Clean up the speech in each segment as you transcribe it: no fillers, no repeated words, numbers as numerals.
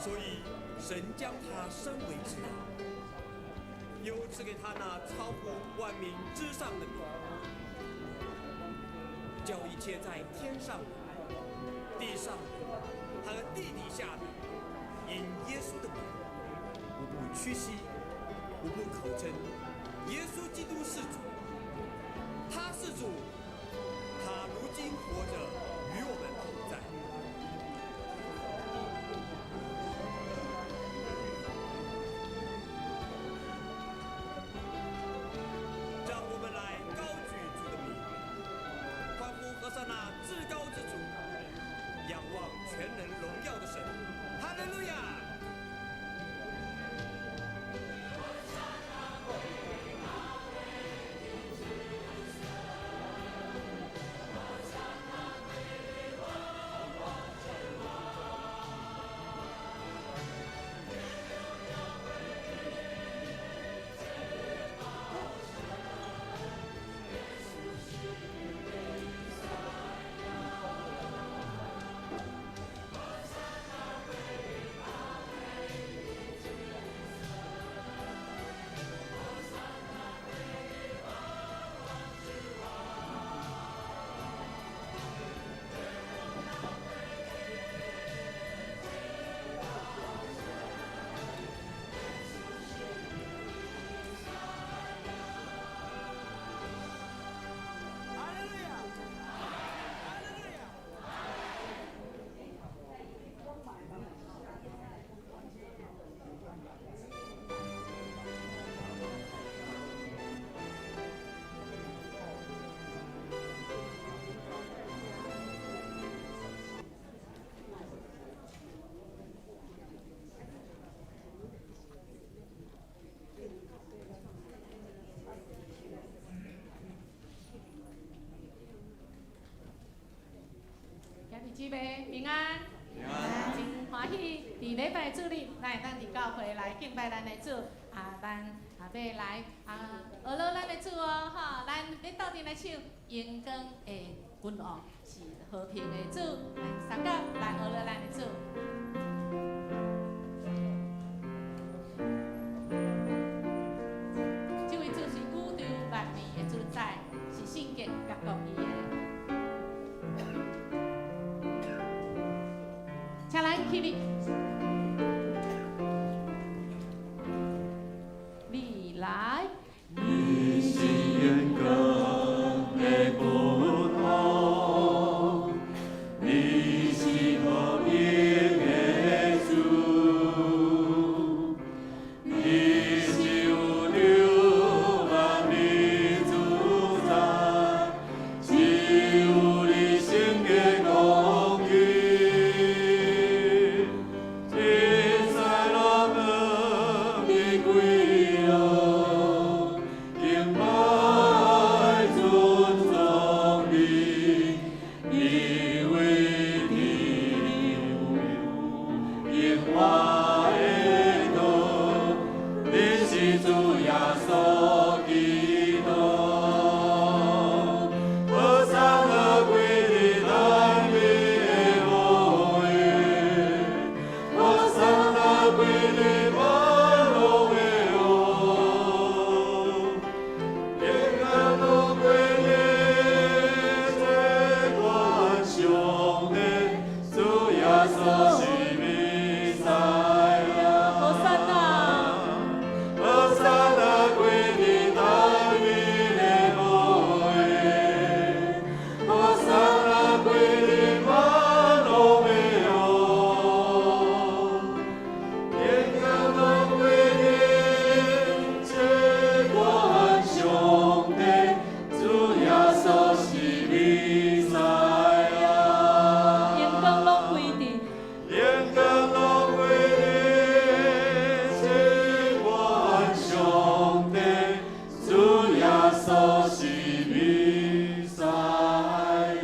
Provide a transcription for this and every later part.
所以神將他升為至高，又賜給他那超乎萬民之上的名，叫一切在天上的、地上的和地底下的，因耶穌的名，無不屈膝，無不口稱耶穌基督是主。他是主，他如今活着，與我們同在。讓我們來高舉主的名，歡呼和散那至高之主，仰望全能榮耀的神。哈利路亞！哈利路亞！哈利路亞！兄弟姊妹平安，平安。真歡喜，佇禮拜主日，咱會當佇教會來敬拜咱的主。啊，咱啊欲來啊，學落咱的主哦，吼，咱欲鬥陣來唱《榮光的君王》，是和平的主，來三甲來學落咱的主。這位主是宇宙萬民的主宰，是聖潔佮公義的。請咱起立。你來，你是榮光的君王，你是和平的主，你是宇宙萬民主宰，只有你聖潔公義，一切攏向你歸榮，敬拜尊崇你，因為你有榮華的道，你是主耶穌基督。和散那歸佇大衛的寶位，和散那歸佇萬王的王，榮耀攏歸佇這款上帝，主耶穌是彌賽亞。和散那，和散那歸佇大衛的寶位，和散那歸佇萬王的王，榮耀攏歸佇這款上帝，主耶穌是彌賽亞。榮光攏歸佇，榮光攏歸佇這款上帝，主耶穌是彌賽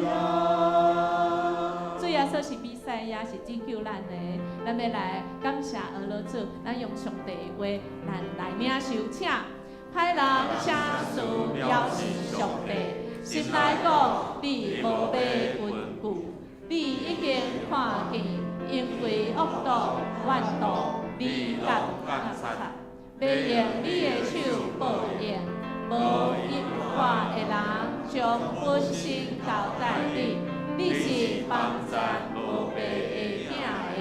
亞。主耶穌是彌賽亞，是拯救咱的。咱欲來感謝阿羅主，咱用上帝的話，咱來領受，請歹人寫書藐視上帝，心內講你無欲根據，你已經看見，因為惡毒、怨妒、離間暗殺，欲用你的手報應，無一活的人將本身交代你，你是幫贊無爸的囝兒。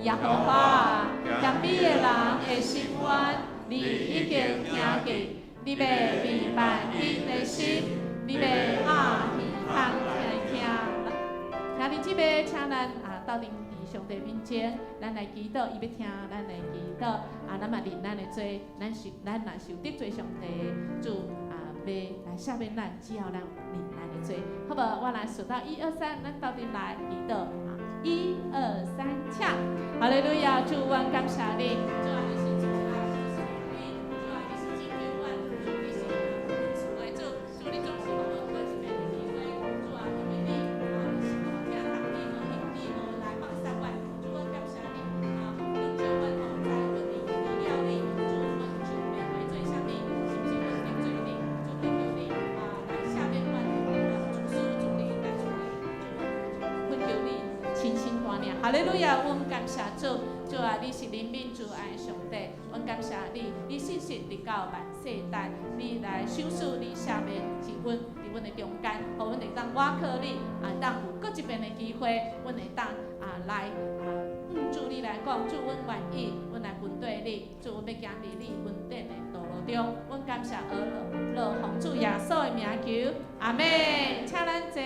耶和華啊，謙卑的人的申冤，你已經聽見，你欲備辦𪜶的心，你欲掩耳孔聽聽。兄弟姊妹，請咱啊鬥陣佇上帝面前，咱來祈禱，伊欲聽咱來祈禱，啊，咱嘛認咱的罪，咱是咱若是有得罪上帝，主啊欲來赦免咱，只要咱認咱的罪，好無？我來數到一二三，咱鬥陣來祈禱啊！一二三，請！哈利路亞，主，阮感謝你，主啊，你是主啊，你是你，主啊，你是拯救阮，主你是恩賜的主，主你總是予阮閣一遍的機會，主啊，因為你啊，你是無疼痛，你無你無來放殺阮，主阮感謝你啊，拯救阮吼，在阮離離了你，主阮就欲歸做啥物？是毋是阮得罪你？主懇求你啊，來赦免阮，啊，主主主你來處理，主懇求你親身帶領，哈利路亞！阮感謝主，主啊，你是憐憫慈愛的上帝，阮感謝你，你信實直到萬世代，你來賞賜你赦免是阮佇阮的中間，予阮會當倚靠你，啊，當有閣一遍的機會，阮會當啊來啊，主你來講，主阮願意，阮來跟綴你，主阮欲行佇你恩典的道路中，阮感謝阿樂奉主耶穌的名求，阿們，請咱坐。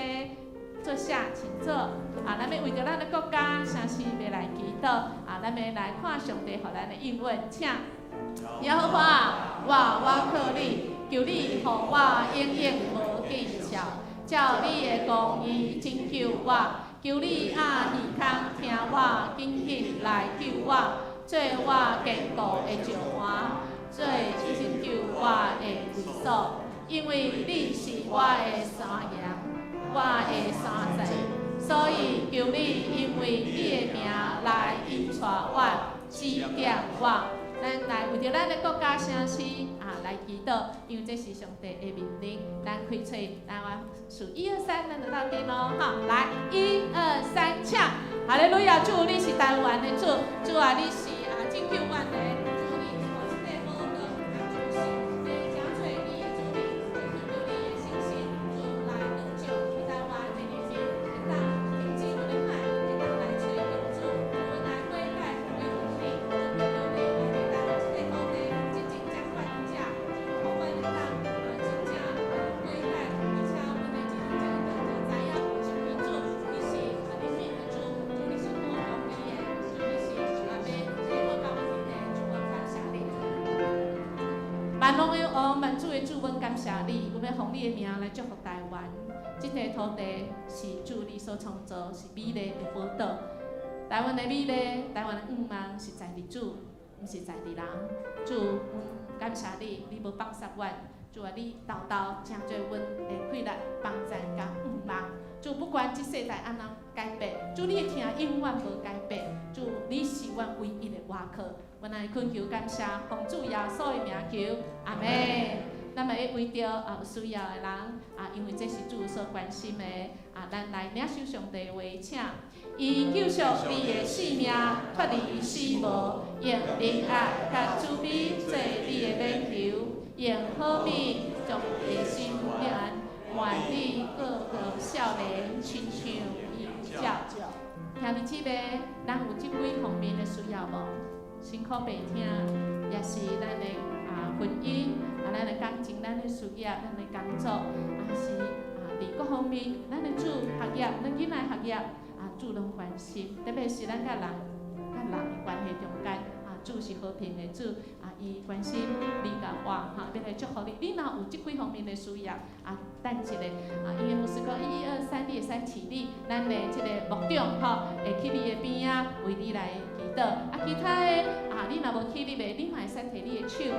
坐下，請坐。啊，咱欲為著咱的國家、城市欲來祈禱。啊，咱欲來看上帝予咱的應允，請。耶和華，我倚靠你，求你予我永永無見笑，照你的公義拯救我，求你掩耳孔聽我，緊緊來救我，做我堅固的石磐，做拯救我的衛所，因為你是我的山岩，我的山寨，所以求你因為你的名來引帶我，指點我。咱來為著咱的國家城市啊來祈禱，因為這是上帝的命令。咱開喙，來我數一二三，咱就鬥陣囉，哈，來一二三，請！哈利路亞，主你是台灣的主，主啊，你是啊拯救阮的，主你是這個寶島啊，主是你誠濟你的子民，主懇求你的信心，主來拯救台灣的人民，會當停止阮的海，會當來揣求主，主阮來悔改歸向你，主懇求你來佇台灣這個土地真正掌管者，主予阮會當啊真正啊悔改，而且阮的真正就知影是為主，你是啊憐憫的主，主你是顧公義的，主你是啊欲這個教阮的，主阮感謝你。萬王的王，萬主的主，阮感謝你，阮欲奉你的名來祝福台灣。這塊土地是主你所創造，是美麗的寶島。台灣的美麗，台灣的願望是在佇主，毋是在佇人。主，阮感謝你，你無放殺阮。主啊，你沓沓成就阮的氣力、幫贊佮願望。主，不管這世代按怎改變，主你的疼永遠無改變。主，你是阮唯一的倚靠。阮來懇求感謝，奉主耶穌的名求，阿們。咱嘛會為著啊有需要的人啊，因為這是主所關心的啊，咱來領受上帝的話，請。伊救贖你的性命，脫離死無，用仁愛佮慈悲做你的勉球，用好米將你的心滿，滿你個個少年，親像油酵。兄弟姊妹，咱有這幾方面的需要無？辛苦病疼，也是咱的啊婚姻，啊咱的感情，咱的事業，咱的工作，啊是啊佇各方面，咱的主學業，咱囡仔學業，啊主攏關心，特別是咱佮人佮人的關係中間，啊主是和平的主，啊伊關心你佮我，哈，欲來祝福你。你若有這幾方面的需要，啊等一下，啊因為牧師講一二三，你會使起立，咱的這個牧長吼會去你的邊仔為你來祈禱。啊其他的啊，你若無起立的，你嘛會使提你的手，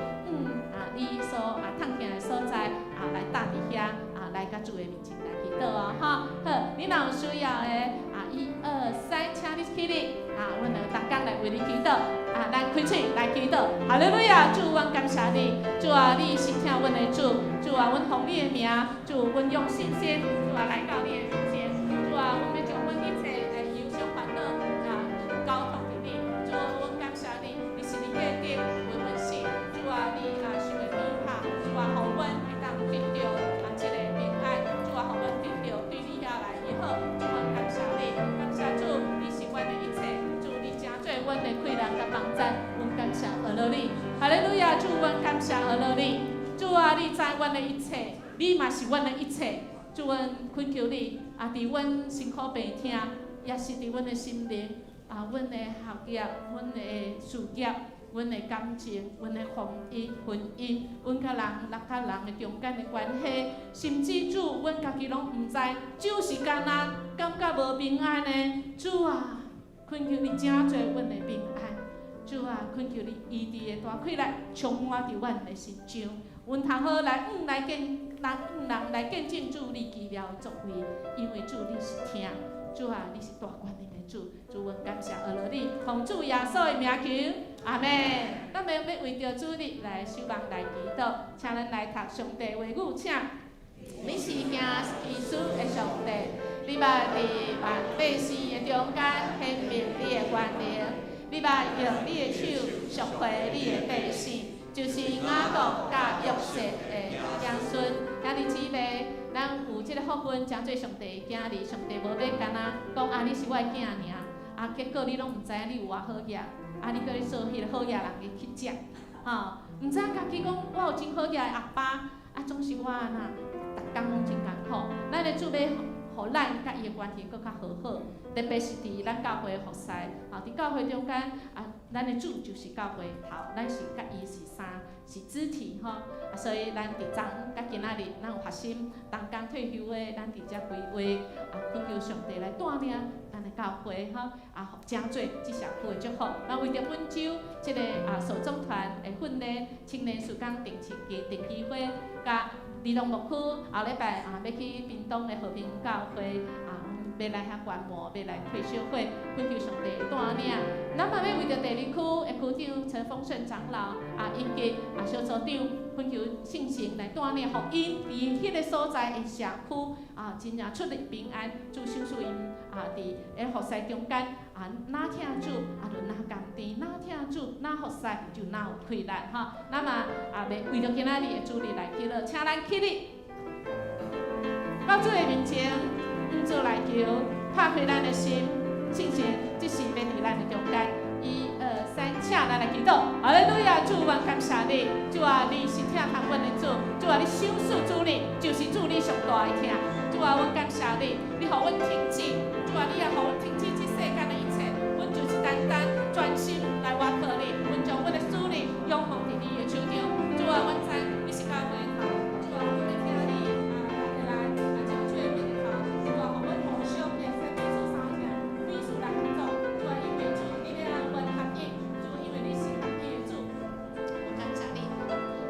啊你所啊痛疼的所在啊來搭佇遐啊來佮主的面前來祈禱哦，吼。好，你若有需要的啊，一二三，請你起立，啊，阮來同工來為你祈禱，啊，咱開喙來祈禱。哈利路亞，主，阮感謝你，主啊，你是疼阮的主，主啊，阮奉你的名，主，阮用信心，主啊，來到你的面前，主啊，阮欲將阮一切的憂傷煩惱啊，知阮的一切，你嘛是阮的一切。主，阮懇求你，啊，佇阮辛苦病痛，也是佇阮的心靈，啊，阮的學業，阮的事業，阮的感情，阮的婚姻，阮佮人、人佮人的中間的關係，甚至主，阮家己攏毋知，就是敢若感覺無平安呢。主啊，懇求你成做阮的平安。主啊，懇求你醫治的大氣力充滿佇阮的身上，阮通好來向來見人，向人來見證主你奇妙的作為，因為主你是疼，主啊，你是大權能的主，主阮感謝阿羅你，奉主耶穌的名求，阿們。咱欲欲為著主日來守望來祈禱，請咱來讀上帝話語，請。你是行奇事的上帝，你捌佇萬百姓的中間顯明你的權能，你捌用你的手贖回你的百姓，就是雅各佮約瑟的子孫。兄弟姊妹，咱有這个福分，成做上帝的囝兒，上帝無欲干焦講啊，你是我的囝爾，啊，結果你攏毋知影你有偌好額，啊，你閣咧做彼个好額人去食，吼，毋知影家己講我有真好額的阿爸，啊，總是我按怎，逐工攏真艱苦。咱的主欲予咱佮伊的關係閣較和好，特別是佇咱教會的服侍，吼，佇教會中間啊，咱的主就是教會頭，咱是佮伊是三是肢體吼，啊，所以咱佇昨佮今仔日，咱有學生同工退休的，咱佇遮規劃啊，懇求上帝來帶領咱的教會吼，啊，成做這社區的祝福。咱為著本週這个啊手總團的訓練，青年事工定期定期會，佮兒童牧區後禮拜啊，欲去屏東的和平教會啊，欲來遐觀摩，欲來退修會，懇求上帝帶領。咱嘛欲為著第二區的區長陳豐順長老啊，以及啊小組長，懇求聖神來帶領，予𪜶佇彼个所在的社區啊，真正出入平安，主賞賜𪜶啊，佇咧服侍中間啊，若疼主啊，就若甘甜；若疼主，若服侍就若有氣力吼。咱嘛啊，欲為著今仔日的主日來祈禱，請咱起立，到主的面前，向主來求，拍開咱的心，聖神這時欲佇咱的中間。一二三，請咱來祈禱。哈利路亞，主，阮感謝你，主啊，你是疼惜阮的主，主啊，你賞賜主日，就是主你上大的疼。主啊，阮感謝你，你予阮停止，主啊，你也予阮停止這世間的一切，阮就是單單專心來倚靠你，阮將阮的主日仰望佇你的手中。主啊，阮知你是教會的頭，主啊，阮欲聽你啊來啊成做阮的頭，主啊，予阮互相會使彼此相疼，彼此來合作。主啊，因為主你欲予阮合一，主因為你是合一的主，我感謝你。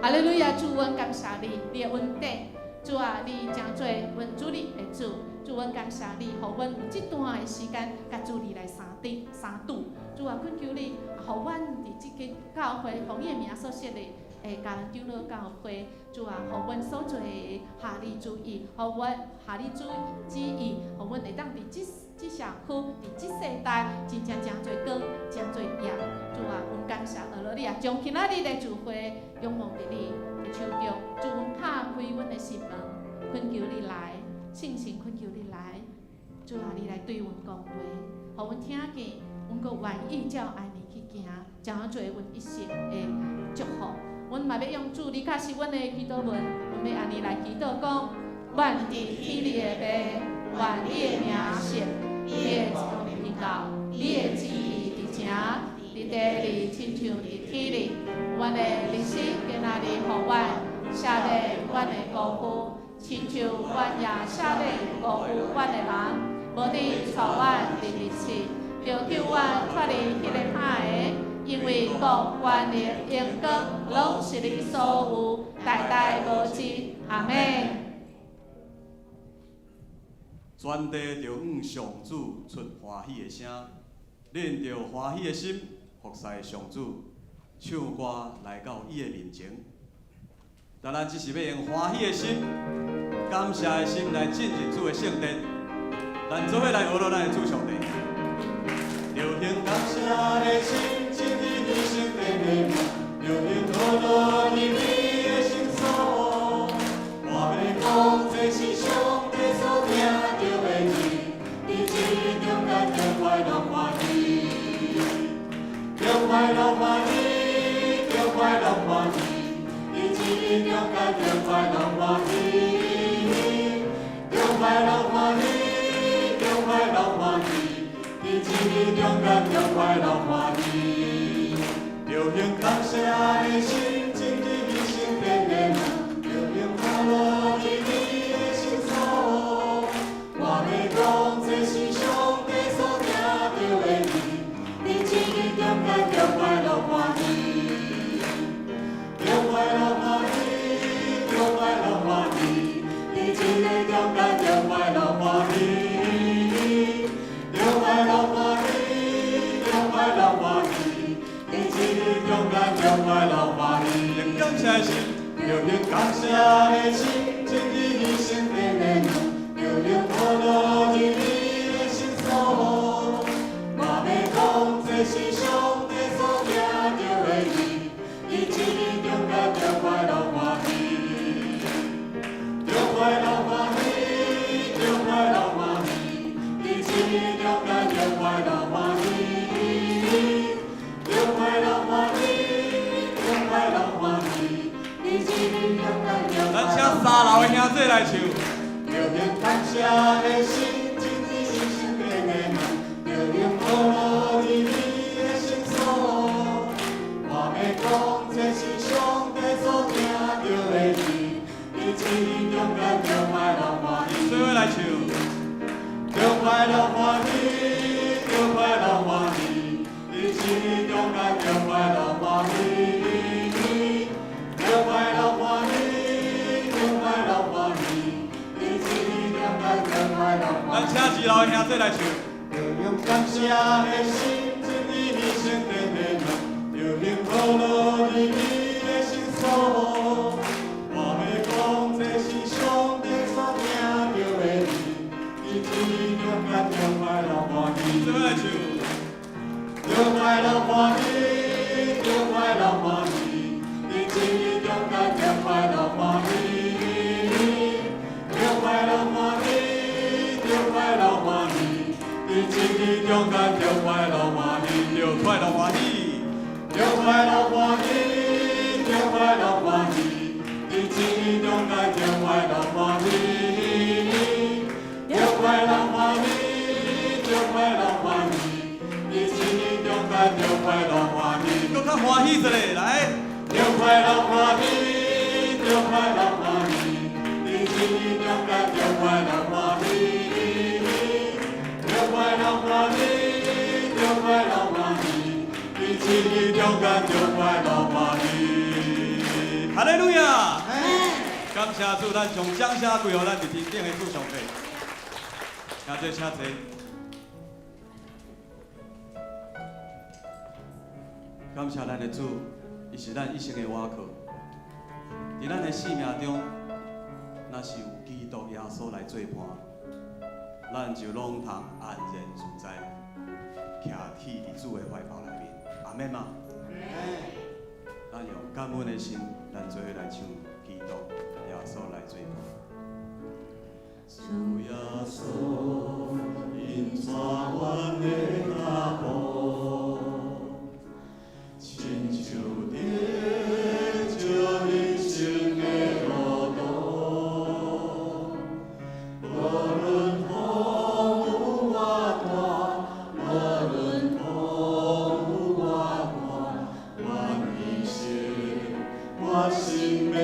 哈利路亞，主，阮感謝你，你的恩典。主啊，你成做阮主日的主，主，阮感謝你，予阮有這段的時間，佮主你來相佇相拄。主啊，懇求你，予阮佇這間教會，奉你的名所設立的嘉南長老教會，主啊，予阮所做的合你旨意，予阮合你主旨意，予阮會當佇這這社區，佇這世代，真正成做光，成做鹽。主啊，阮感謝阿羅你啊，將今仔日的聚會仰望佇你的手中，主，阮拍開阮的心門，懇求你來，聖神懇求你來，主啊，你來對阮講話，予阮聽見，阮閣願意照按呢去行，成做阮一生的祝福。阮嘛欲用主，你教示阮的祈禱文，阮欲按呢來祈禱講：願佇天裡的父，願你的名聖，你的國臨到，你的旨意佇成，佇地裡親像佇天裡。阮的日食今仔日予阮，赦免阮的辜負，親像阮也赦免辜負阮的人，無得帶阮入入試，著救阮脫離彼个歹的。因為國權力榮光，攏是你所有，代代無盡。阿們。全地著向上主出歡喜的聲，恁著歡喜的心服侍上主，唱歌來到伊的面前。但咱只是欲用歡喜的心、感謝的心來進入主的聖殿，咱做伙來呵咾咱的主上帝。著用感謝的心進入你聖殿的門，著用呵咾你的聖所。我欲講這是上帝所定著的日，佇這中間著快樂歡喜，著快樂歡喜，著快樂歡喜，佇這中間著著快樂歡喜，著快樂歡喜，著快樂歡喜，佇真理中間著快樂歡喜。著用感謝的心，進入你聖殿的門，著用歡樂入你的聖所。我欲講，這是上帝所定著的日，佇真理中間著快樂歡喜，著快樂歡喜，著快樂歡喜，佇真理中間著快樂歡喜，著快樂歡喜，著快樂歡喜，佇真理中間著快樂歡喜。用感謝的心，著用感謝的心，進入你聖殿的門，著用歡樂入你的聖所。我欲講，這是上帝所定著的日，佇真理中間著快樂歡喜，著快樂歡喜，著快樂歡喜，佇真理中間著快樂歡喜，著快樂歡喜，著快樂歡喜，佇真理中間著咱請快樂三樓的兄弟來唱。著用感謝的心，進入你聖殿的門，著用歡樂入你的聖所。我欲講，這是上帝所定著的日，佇真理中間著快樂歡喜。做伙來唱。著快樂歡喜，著快樂歡喜，佇真理中間著快樂歡喜，著快樂歡喜，著快樂歡喜，佇真理中間著快樂歡咱喜。請二樓的兄弟來唱。著用感謝的心，進入你聖殿的門，著用歡樂入你的聖所。我欲講，這是上帝所定著的日，佇真理中間著快樂歡喜。做伙來唱。著快樂歡喜，著快樂歡喜，佇真理中間著快樂歡喜，著快樂歡喜，著快樂歡喜，佇真理中間著快樂歡喜，著快樂歡喜，著快樂歡喜，著快樂歡喜，佇真理中間著快樂歡喜，著快樂歡喜，著快樂歡喜，佇真理中間著快樂歡喜。閣較歡喜一下，來。著快樂歡喜，著快樂歡喜，佇真理中間著快樂歡喜，著快樂歡喜，著快樂歡喜，佇真理中間著快樂歡喜。哈利路亞！感謝主，咱將掌聲歸予咱佇天頂的主上帝。請坐，請坐。感謝咱的主，伊是咱一生的倚靠。佇咱的生命中，若是有基督耶穌來做伴，咱就攏通安然自在，徛佇佇主的懷抱內面。阿們嗎？咱用感恩的心，咱做伙來唱基督耶穌來做伴。主耶穌，引帶阮的腳步，親像得著人生的路途，無論風雨偌大，無論風雨偌大，願一生我心的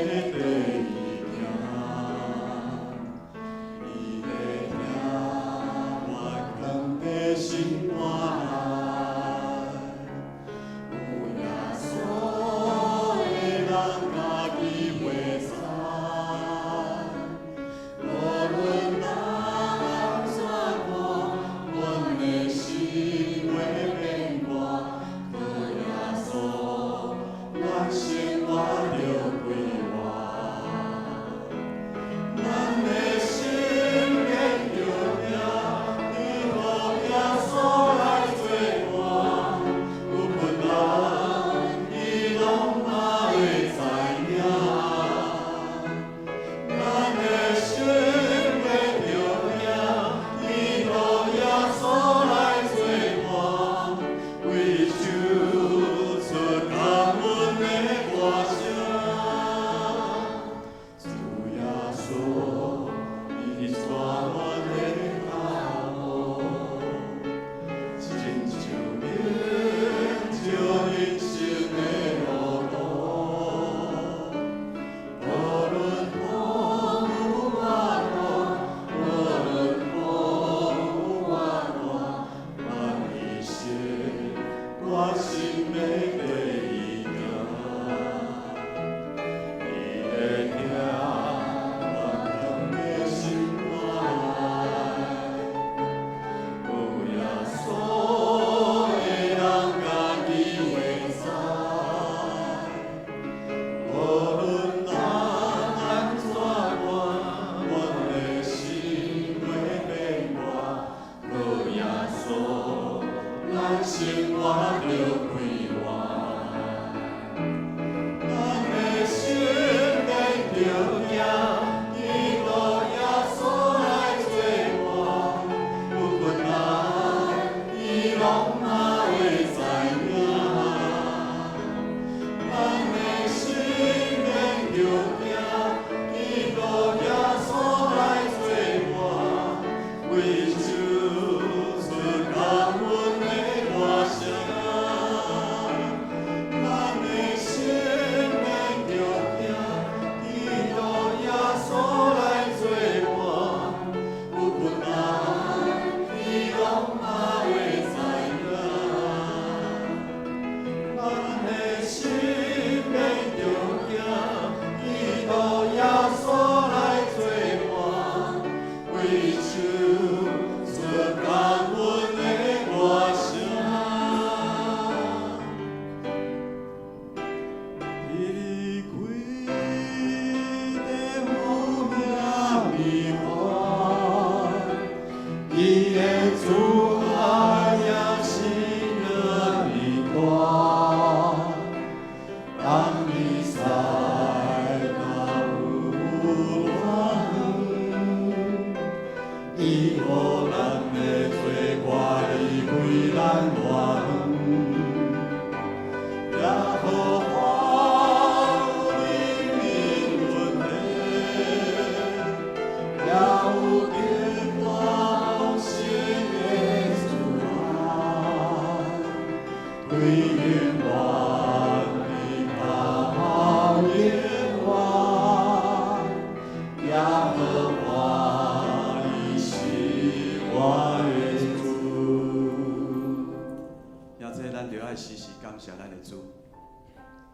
謝咱的主，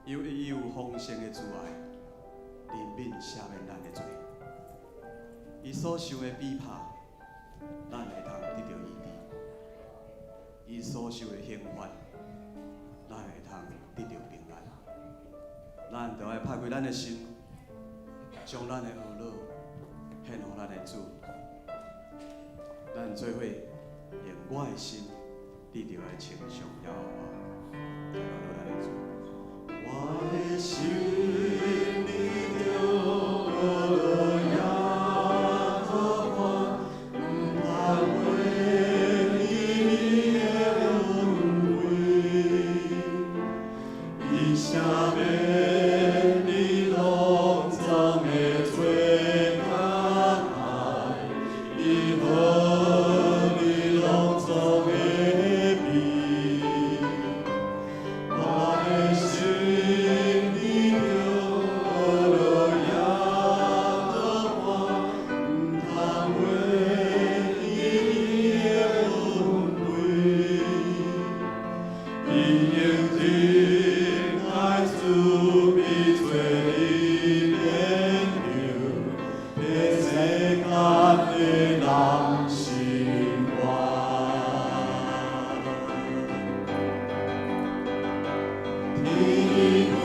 因為伊有豐盛的慈愛，憐憫赦免咱的罪。伊所受的逼迫，咱會通得著醫治；伊所受的刑罰，咱會通得著平安。咱著愛拍開咱的心，將咱的懊惱獻予咱的主。咱做伙用我的心，你著愛稱頌耶和華，來阿樂咱的主。我的心你著阿樂耶和華，毋通袂記伊的恩惠，伊赦免你攏總的罪佮害，伊好你攏總的病。我的心你著阿樂耶和華，毋通袂記伊的恩惠，伊用仁愛慈悲做你變流，替世間的人生活。天規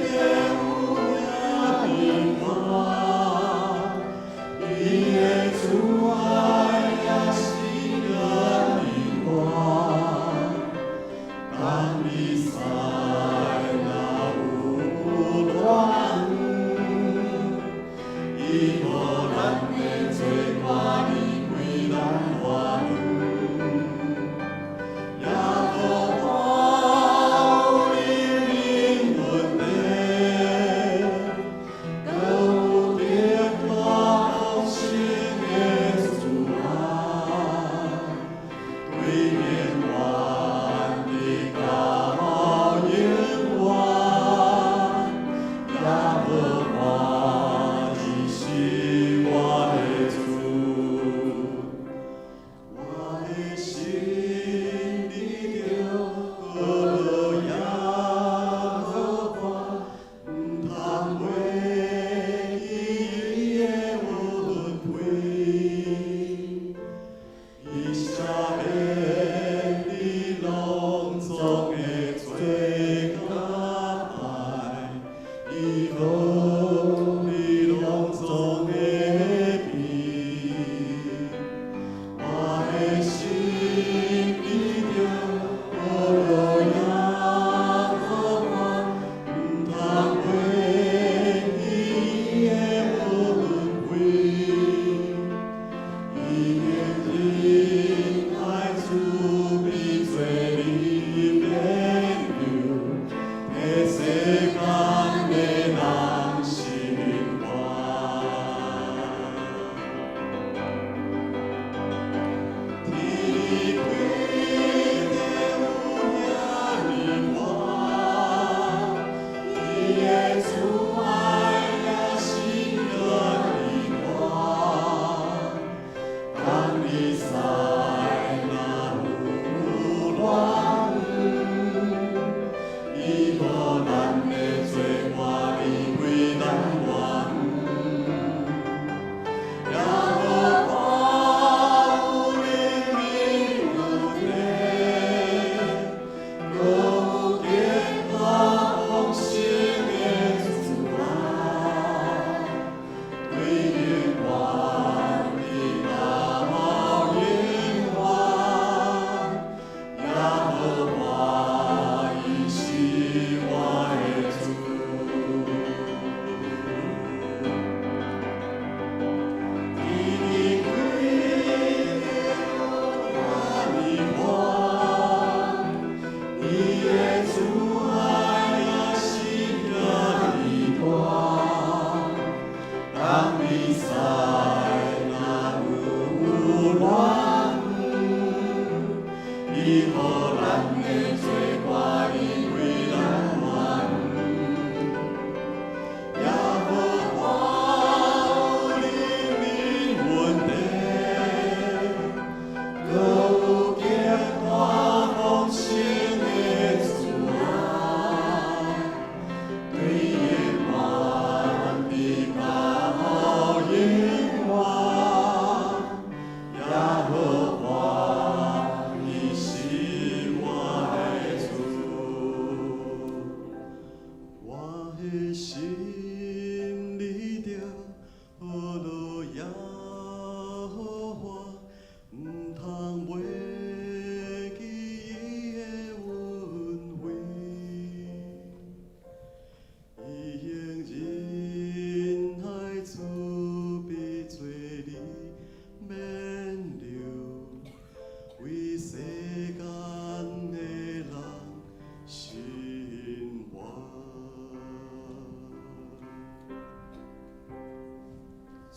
天有影平安，伊的慈愛也是永遠。當比賽若有偌遠，伊予咱的罪看離開咱偌遠。耶和華有憐憫恩典，閣有極大豐盛的慈愛，對永遠直到永遠。耶和華伊是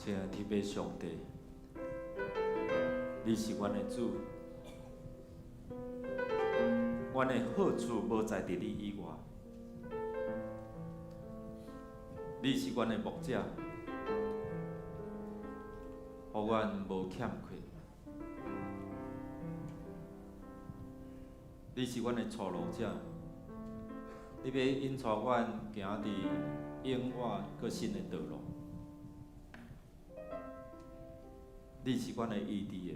親愛的天父上帝，你是阮的主，阮的好處無在佇你以外。你是阮的牧者，予阮無欠缺。你是阮的帶路者，你欲引帶阮行佇永活閣新的道路。你是阮的醫治的，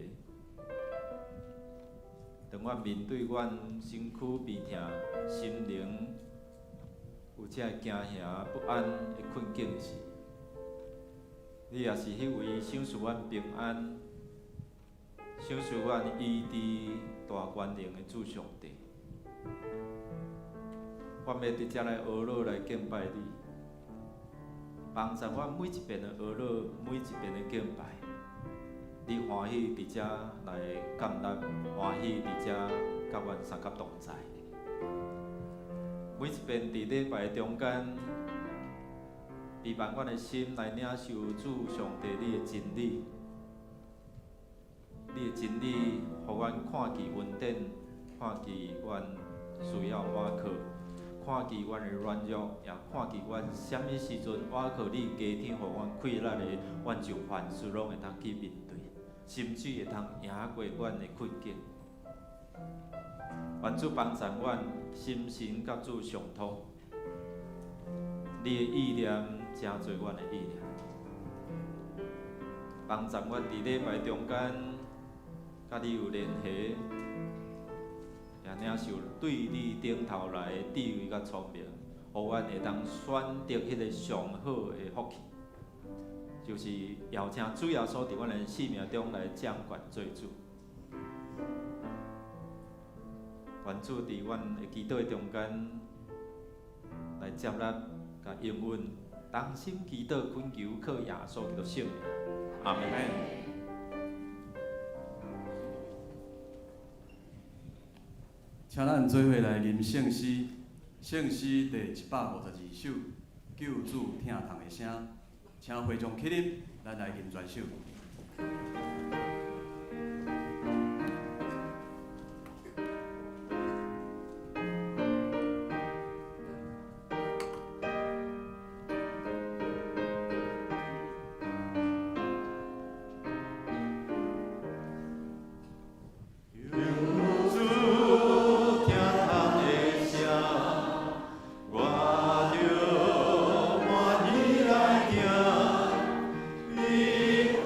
當阮面對阮身軀病痛、心靈有這驚嚇不安的困境時，你也是彼位賞賜阮平安、賞賜阮醫治大權能的主上帝。我欲佇遮來呵咾來敬拜你，幫助阮每一遍的呵咾，每一遍的敬拜。你歡喜佇遮來降臨，歡喜佇遮佮阮相佮同在。每一遍佇禮拜中間，卑慢阮的心來領受主上帝你的真理，你的真理，予阮看見恩典，看見阮需要倚靠，看見阮的軟弱，也看見阮啥物時陣倚靠你加添予阮氣力的，阮就凡事攏會當去面對，甚至會當贏過阮的困境。願主幫助阮心神佮主相通，你的意念成做阮的意念，幫助阮佇禮拜中間佮你有聯繫，也領受對你頂頭來的智慧佮聰明，予阮會當選擇彼个上好的福氣，就是邀請主耶穌佇阮的生命中來掌權做主。願主佇阮的祈禱的中間來接納、共應允，同心祈禱懇求，靠耶穌基督聖名，阿門。請咱做伙來吟聖詩，聖詩第152首，救主疼痛的聲，請會眾起立，咱來吟全首。救主疼痛的聲，我著歡喜來聽，伊予阮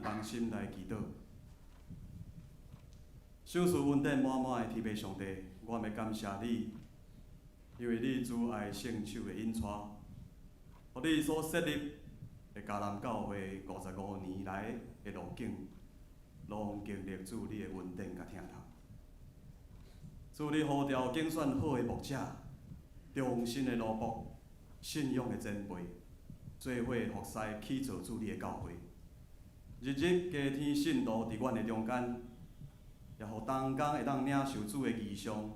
同心來祈禱。賞賜恩典滿滿的天父上帝，我欲感謝你，因為你慈愛聖手的引帶，予你所設立的迦南教會55年來的路徑，攏經歷主你的恩典佮疼痛。主你呼召揀選好的牧者，忠心的奴僕，信仰的前輩，做伙服侍起造主你的教會，日日加添信徒佇阮的中間，也予同工會當領受主的異象，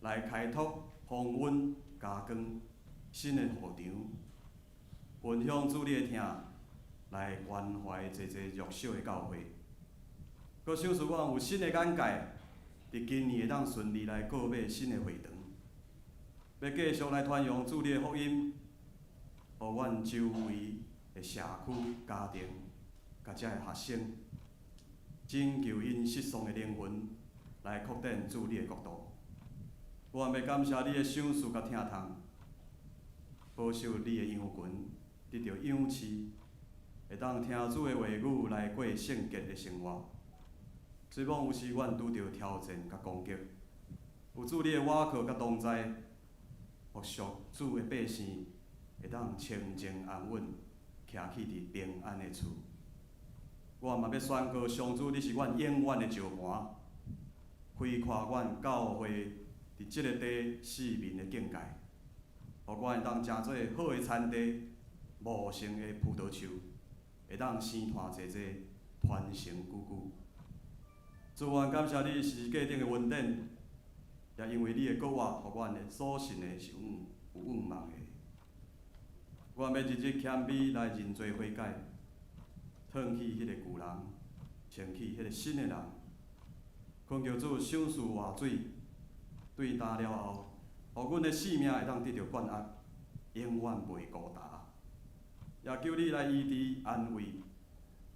來開拓豐溫加光新的會場，分享主你的疼，來關懷濟濟弱小的教會。閣賞賜阮有新的眼界，佇今年會當順利來購買新的會堂，欲繼續來傳揚主你的福音，予阮周圍的社區、家庭，佮遮的學生，拯救𪜶失喪的靈魂，來擴展主你的國度。我欲感謝你的賞賜佮疼痛，保守你的羊群得著養飼，會當聽主的話語來過聖潔的生活。雖罔有時阮拄著挑戰佮攻擊，有主你的倚靠佮同在，予屬主的百姓會當清靜安穩，徛起佇平安的厝。我嘛欲宣告，上主你是阮永遠的石盤，開闊阮教會佇這个地四面的境界，予阮會當成做好的田地，茂盛的葡萄樹，會當生湠濟濟，傳承久久。主，阮感謝你十字架頂的恩典，也因為你的復活，予阮的所信的是有仰望的。阮欲日日謙卑來認罪悔改，褪去彼个舊人，穿起彼个新的人。懇求主賞賜活水，對焦了後，予阮的性命會當得著冠壓，永遠袂孤單。也求你來醫治安慰，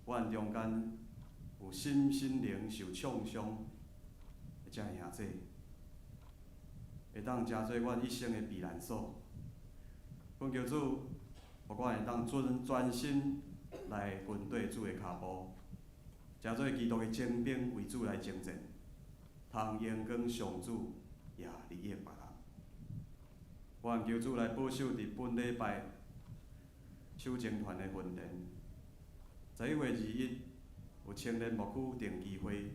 阮中間有身心靈受創傷的遮兄弟，會當成做阮一生的避難所。懇求主，予阮會當專專心來跟綴主的跤步，成做基督的精兵，為主來征戰，通榮光上主，也利益別人。願求主來保守佇本禮拜守貞團的訓練。11月21有青年牧區定期會，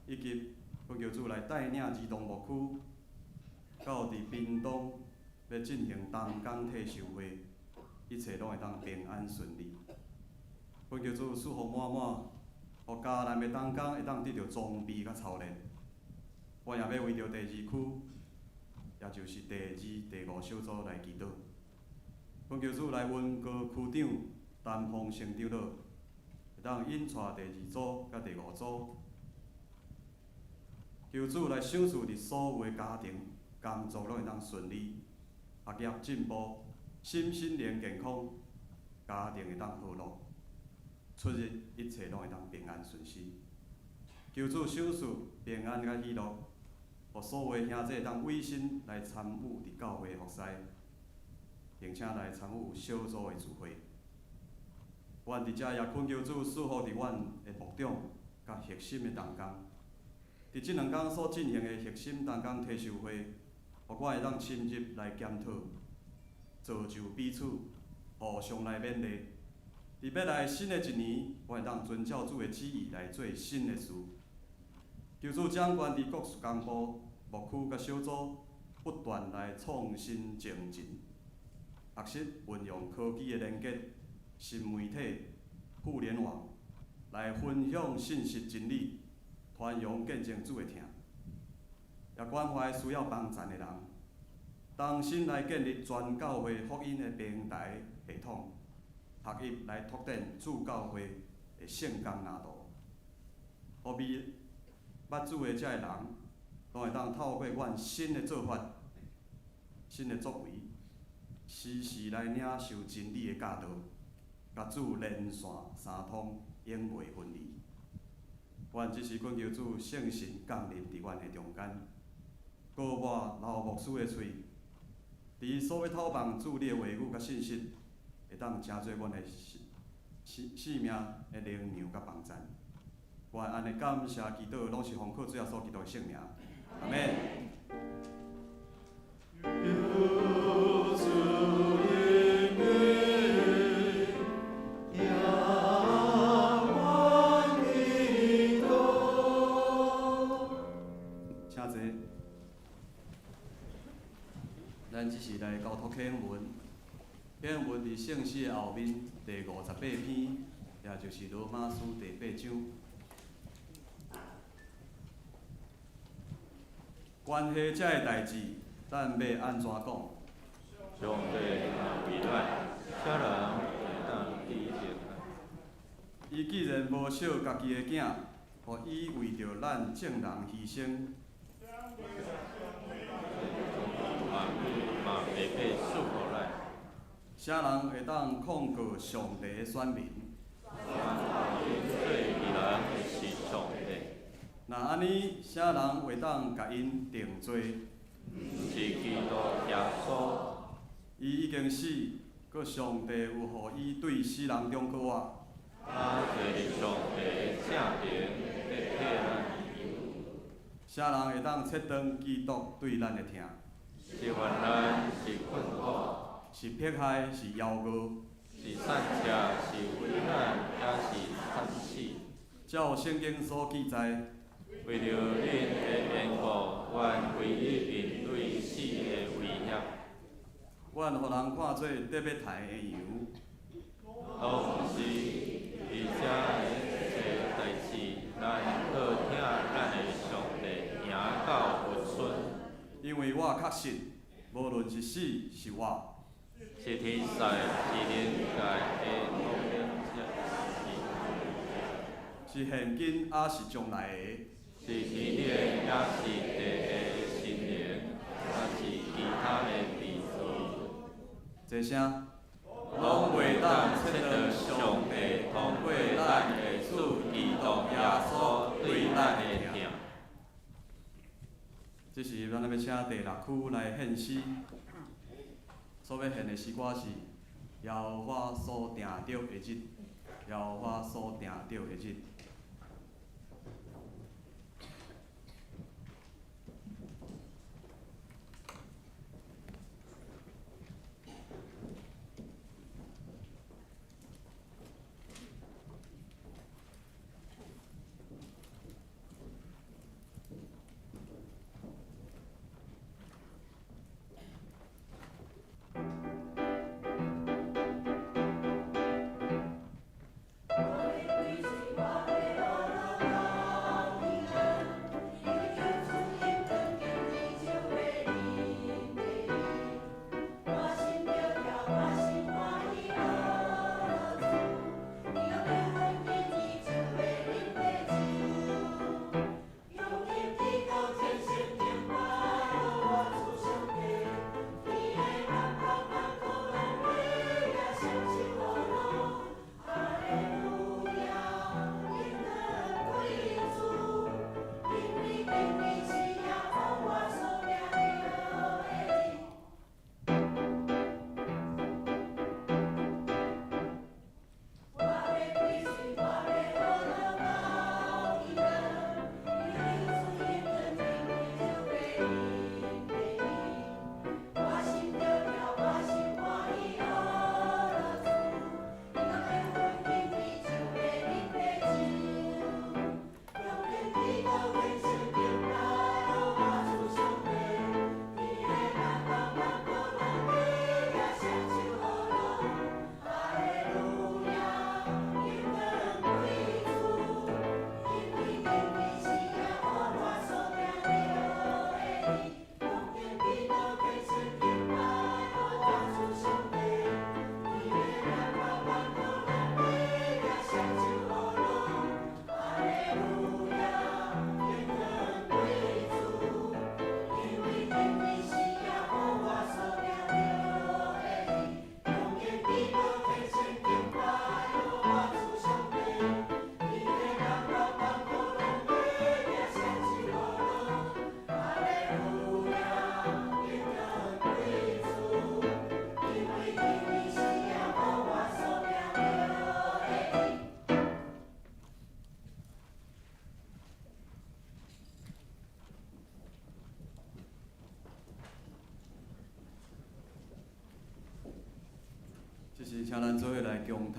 以及懇求主來帶領兒童牧區到佇屏東欲進行同工退修會，一切攏會當平安順利。懇求主賜福滿滿，予迦南的同工會當得著裝備佮操練。我也欲為著第二區，也就是第二、第五小組來祈禱。懇求主來恩膏區長陳鳳成長老，會當引帶第二組佮第五組。求主來賞賜佇所有的家庭工作攏會當順利，學業進步，身心靈健康，家庭會當和樂，出入一切攏會當平安順遂。求主賞賜平安佮喜樂，予所有的兄弟會當委身來參與佇教會服侍，並且來參與小組的聚會。阮佇遮也懇求主賜福佇阮的牧長佮核心的同工。佇這兩工所進行的核心同工提修會，予阮會當深入來檢討，造就彼此，互相來勉勵。佇欲來新的一年，阮會當遵照主的旨意來做新的事。求主掌權佇各事工部、牧區佮小組，不斷來創新精進，學習運用科技的連結、新媒體、互聯網，來分享信息真理，傳揚見證主的疼，也關懷需要幫贊的人，同心來建立全教會福音的平台系統，學習來拓展主教會的聖工藍圖，予未捌主的遮的人，攏會當透過阮新的做法、新的作為，時時來領受真理的教導，共主連線相通，永袂分離。阮這時懇求主聖神降臨佇阮的中間，膏抹劉牧師的喙，佇伊所欲透放主你的話語佮信息，會當成做阮的性性命的能量佮帮赞。我按呢感谢祈祷，攏是奉靠主耶穌基督的聖名。阿們。求主憐憫，耶和華基督。請坐。咱這是來交託啟文，啟文佇聖詩的後面第58篇，也就是羅馬書第八章。關係這个代誌，咱欲按怎講？上帝若為咱，啥人會當抵擋咱？伊既然無惜家己的囝，予伊為著咱眾人犧牲，萬物嘛白白賜予咱。啥人會當控告上帝的選民？選做義人的是上帝。若按呢，啥人會當共𪜶定罪？是基督耶穌。伊已經死，閣上帝有予伊對死人中復活。他坐佇上帝的正爿，咧替咱求。啥人會當切斷基督對咱的疼？是患難，是困苦，是迫害，是枵餓，是散赤，是危難，抑是慘死。照聖經所記載，為著恁的緣故，阮規日面對死的威脅。阮予人看做得欲刣的羊。當時，佇遮濟代誌，咱靠疼咱的上帝，行到佛村。因為我確信，無論是死是活，是天使，是靈界的統領者，是現今抑是將來的，是天頂抑是地下的神靈，抑是其他的被造物。這聲，攏袂當切斷上帝通過咱的主基督耶穌對咱的疼。這時，咱欲請第六區來獻詩。所欲獻的詩歌是《耶和華所定著的日》，耶和華所定著的日。我的归宿。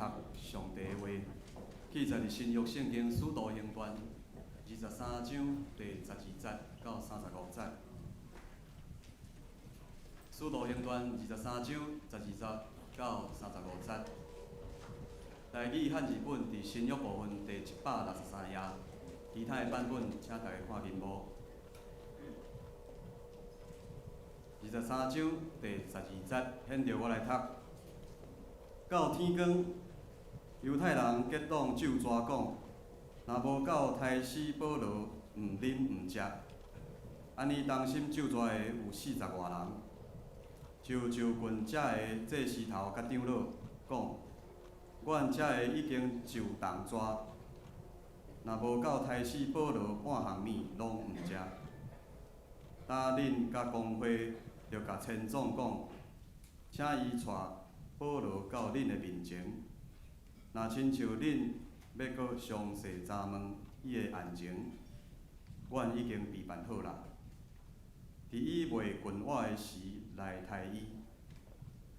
讀上帝的話，記載佇新約聖經使徒行傳23章第12節到35節。使徒行傳23章12節到35節。台語漢字本佇新約部分第163頁，其他的版本請大家看銀幕。23章第12節，現著我來讀。到天光，猶太人結黨咒詛講，若無到刣死保羅，毋啉毋食。按呢同心咒詛的有四十外人，就就近遮的祭司頭佮長老講，阮遮的已經受重詛，若無到刣死保羅半項物，攏毋食。今恁佮公會著共千總講，請伊帶保羅到恁的面前，若親像恁欲閣詳細查問伊的案情，阮已經備辦好啦。佇伊未近晚的時來刣伊。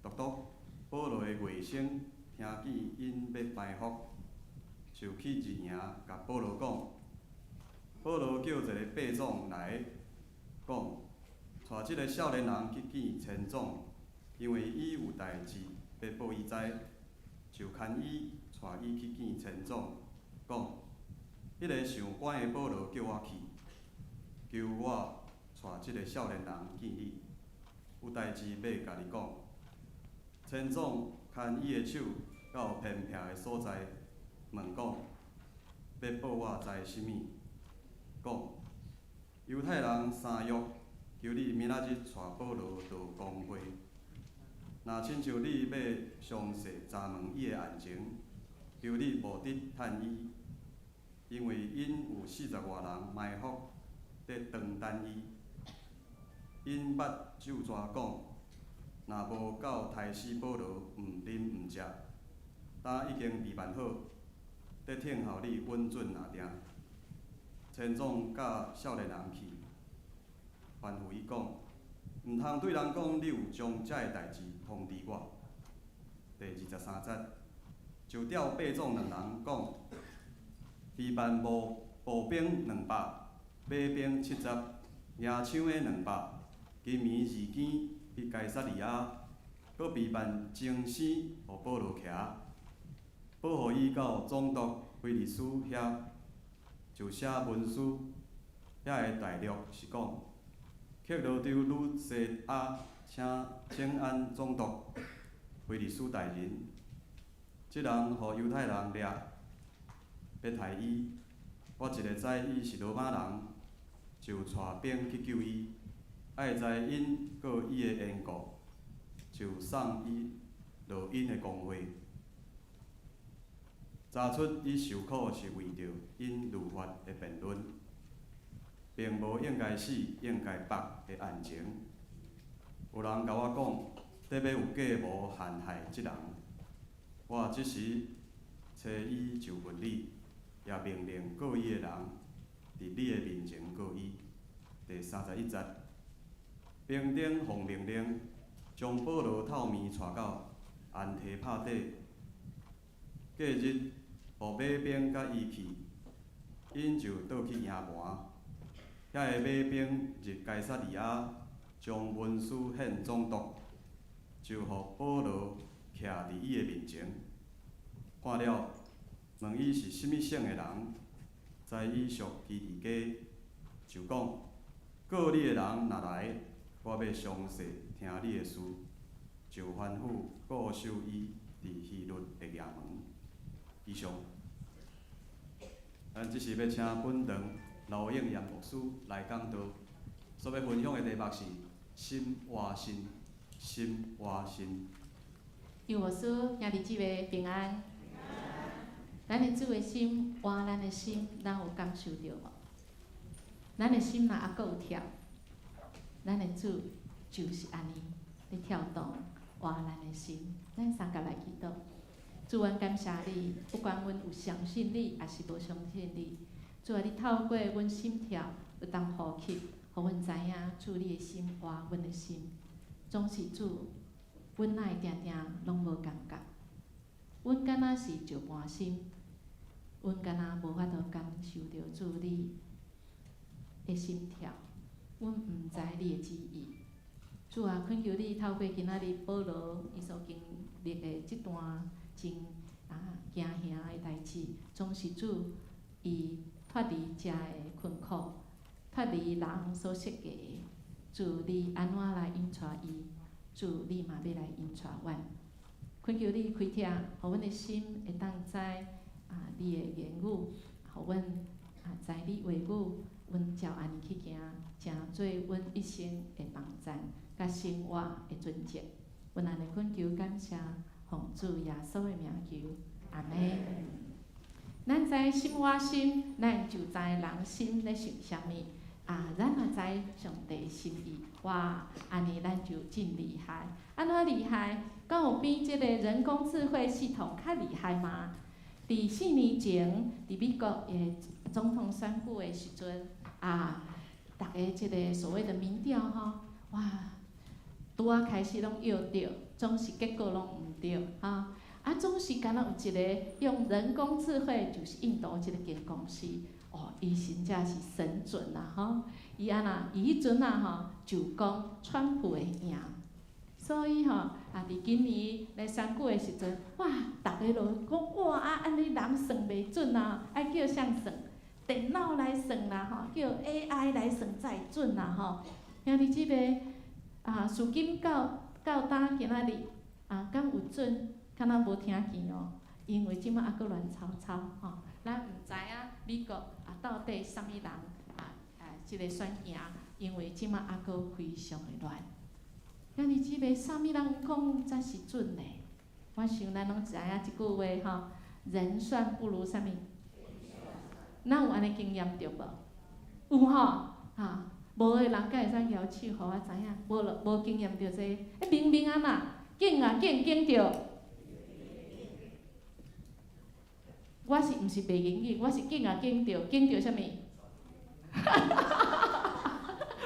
獨獨保羅的外甥聽見𪜶欲埋伏，就去入營共保羅講。保羅叫一個百總來講，帶這个少年人去見千總，因為伊有代誌欲報伊知，就牽伊帶伊去見千總，講：彼个受關的保羅叫我去，求我帶這个少年人見你，有代誌欲共你講。千總牽伊的手到偏僻的所在，問講：欲報我知啥物？講：猶太人相約，求你明仔日帶保羅到公會。若親像你欲詳細查問伊的案情，求你無得趁伊，因為𪜶有四十外人埋伏佇當等伊。𪜶捌咒詛講，若無到刣死保羅，毋啉毋食。今已經備辦好，佇聽候你允准下定。千總佮少年人去，吩咐伊講，毋通對人講你有將這个代誌通知我。第23節，就調百總兩人講，備辦步兵200，馬兵70，舉槍的200，今暝二更去該撒利亞，閣備辦精牲予保羅騎，保護伊到總督腓利斯遐，就寫文書，遐个大略是講，克勞丟呂西亞請請安總督腓利斯大人，這人予猶太人掠，欲刣伊，我一下知伊是羅馬人，就帶兵去救伊。愛知𪜶告伊的緣故，就送伊落𪜶的公會，查出伊受苦是為著𪜶律法的辯論，並無應該死、應該縛的案情。有人共我講，得欲有計謀陷害這人，我這時差伊就近你，也命令告伊的人，佇你的面前告伊。第31節，兵丁奉命令，將保羅透暝帶到安提帕底。隔日，予馬兵佮伊去，𪜶就倒去營盤。遐个馬兵入該撒利亞，將文書獻總督，就予保羅徛佇伊的面前。看了，問伊是啥物省的人，知伊屬基利家，就講：告你的人若來，我欲詳細聽你的事，就吩咐固守伊佇希律的衙門。以上。咱這時欲請本堂劉應炎牧師來講道，所欲分享的題目是心活身，心活身。求牧師兄弟姊妹平安。咱的主的心活咱的心，咱有感受著無？咱的心若猶閣有跳，咱的主就是按呢咧跳動活咱的心。咱相共來祈禱，主，阮感謝你，不管阮有相信你，抑是無相信你，主啊，你透過阮心跳，有當呼吸，予阮知影主你的心活阮的心，總是主，阮哪會定定攏無感覺？阮敢若是石盤心，阮敢若無法度感受著主你的心跳，阮毋知你的旨意。主啊，懇求你透過今仔日保羅伊所經歷的這段真驚嚇的代誌，總是主伊脫離遮的困苦，脫離人所設計的。主你按怎來引帶伊？主你嘛欲來引帶阮。懇求你開聽，予阮的心會當知你的言語，予阮知你話語，阮照按呢去行，成做阮一生的幫贊，佮生活的準則。阮按呢懇求感謝，奉主耶穌的名求，阿們。咱知心倚心，咱就知人心咧想啥物。咱若知上帝心意，哇，按呢咱就真厲害。按怎厲害？敢有比這个人工智慧系統較厲害嗎？佇4年前，佇美國的總統選舉的時陣，逐家這个所謂的民調吼，哇，拄仔開始攏搖著，總是結果攏毋對，哈。總是敢若有一个用人工智慧，就是印度這个間公司，哦，伊真正是神準啊，吼！伊按怎，伊彼陣啊吼，就講川普會贏，所以吼，佇今年來選舉的時陣，哇，逐家就講哇，按呢人算袂準啊，愛叫啥算？電腦來算啦，吼，叫 AI 來算才會準啦，吼。兄弟姊妹，自今到今今仔日，敢有準？敢若無聽見哦，因為這馬猶閣亂糟糟吼，咱毋知影美國到底啥物人這个選贏，因為這馬猶閣非常的亂。兄弟姊妹，啥物人講才是準的？我想咱攏知影一句話吼，人算不如啥物？咱有按呢經驗著無？有吼，無的人敢會使舉手，予我知影？無囉，無經驗著這個，欸，明明按怎，揀啊揀揀著。我是毋是袂言語？我是揀啊揀著，揀著啥物？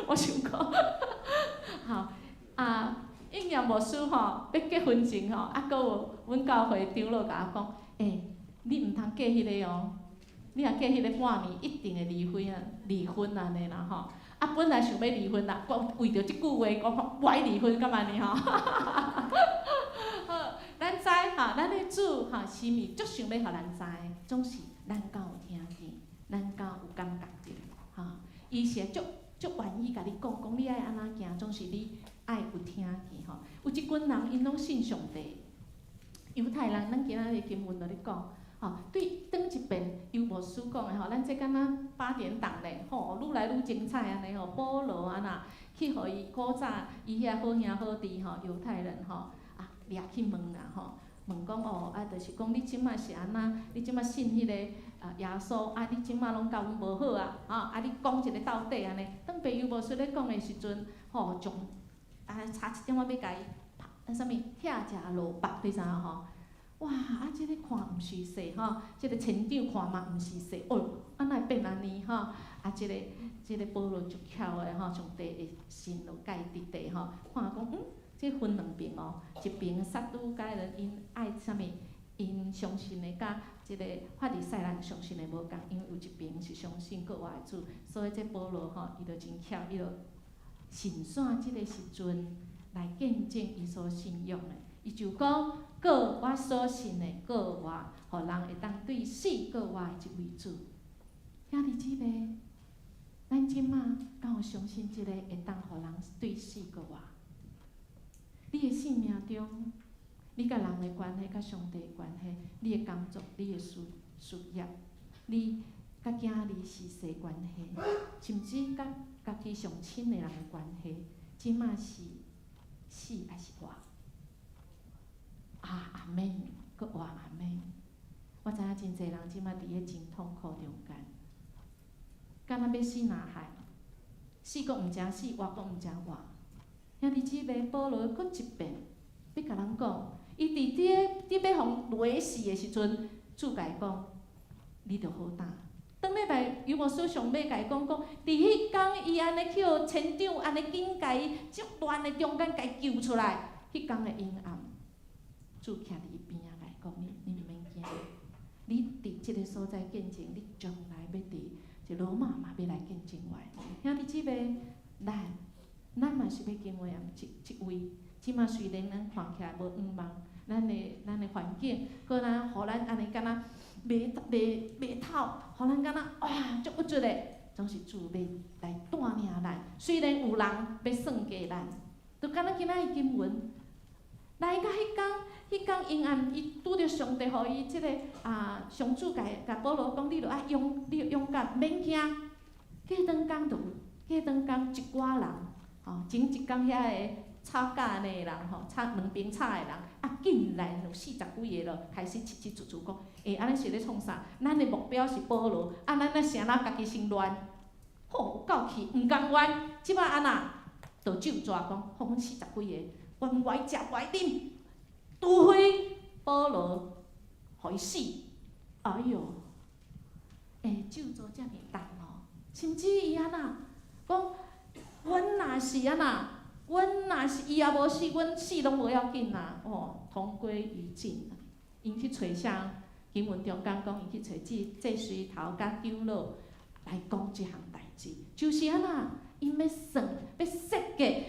我想講，好應驗牧師吼，欲結婚前吼，閣有阮教會長老共我講，欸，你毋通嫁彼个哦，你若嫁彼个半年一定會離婚啊，離婚按呢啦吼。本來想欲離婚啦，講為著這句話講，無愛離婚，敢按呢吼？好，咱知吼，咱的主吼，是毋足想欲予咱知，總是咱敢有聽見，咱敢有感覺著，吼。伊是會足足願意共你講，講你愛按怎行，總是你愛有聽見吼。有一群人，𪜶攏信上帝，猶太人，咱今仔日經文就咧講，吼，對頂一遍尤牧師講的吼，咱這敢若八點檔咧，吼，愈來愈精彩按呢吼。保羅按怎去予伊古早伊遐好兄好弟吼，猶太人吼，掠去問啦吼，問講哦，就是講你這馬是按怎？你這馬信彼个耶穌啊？你這馬攏佮阮無好啊？吼，你講一个到底按呢？當爸尤牧師咧講的時陣，吼，將差一點仔欲共伊拍，啥物拆食蘿蔔，你知影吼？哇！這个看毋是勢吼，這个船長看嘛毋是勢，哦，哪會變按呢吼？這个這个保羅足巧的吼，上帝的心就佮伊佇咧吼，看講嗯，這分兩邊哦，一邊撒都該人𪜶愛啥物？𪜶相信的佮這个法利賽人相信的無仝，因為有一邊是相信閣活的主，所以這保羅吼，伊就真巧，伊就順紲這個時陣來見證伊所信仰的，伊就講。閣我所信的，閣活，予人會當對死閣活的這位主。兄弟姊妹，咱這馬敢有相信這个會當予人對死閣活？你的生命中，你佮人的關係，佮上帝的關係，你的工作，你的事事業，你佮囝兒是啥關係，甚至佮家己上親的人的關係，這馬是死抑是活？阿們，閣活阿們。我知影真濟人這馬佇咧真痛苦中間，敢若欲死若害，死閣毋成死，活閣毋成活。兄弟姊妹，保羅閣一遍欲共人講，伊佇佇咧佇欲予犁死的時陣，主共伊講，你著好膽。頂禮拜尤牧師上尾共伊講講，佇彼工伊按呢去予船長按呢緊共伊這亂的中間共伊救出來，彼工的陰暗，主徛佇伊邊仔共伊講，你你這个所在見證，你將來欲佇這羅馬嘛欲來見證我。兄弟姊妹，咱嘛是欲經過這這位。這馬雖然咱看起來無向望，咱的環境，閣咱予咱按呢敢若袂袂袂透，予咱敢若哇足鬱卒的，總是主欲來帶領咱。雖然有人欲算計咱，就敢若今仔日經文來到彼工，彼工陰暗，伊拄著上帝予伊這个啊，上主共共保羅講，你著愛勇，你勇敢，免驚。過兩工就有，過兩工一寡人，吼，前一工遐个吵架的人吼，吵兩邊吵的人，啊，竟然有四十幾个咯，開始起起佇佇講，欸，按呢是咧創啥？咱的目標是保羅，啊，咱咱啥人家己先亂，吼，有夠氣，毋甘願，這擺按怎？就咒詛講，予阮四十幾个，阮無愛食，無愛啉，除非保羅予伊死。哎喲，欸，咒詛遮爾重哦，甚至伊按怎講，阮若是按怎？阮若是伊也無死，阮死攏無要緊啊！哦，同歸於盡。𪜶去揣啥？經文中間講，𪜶去揣祭司頭佮長老來講這項代誌，就是按怎？𪜶欲算，欲設計，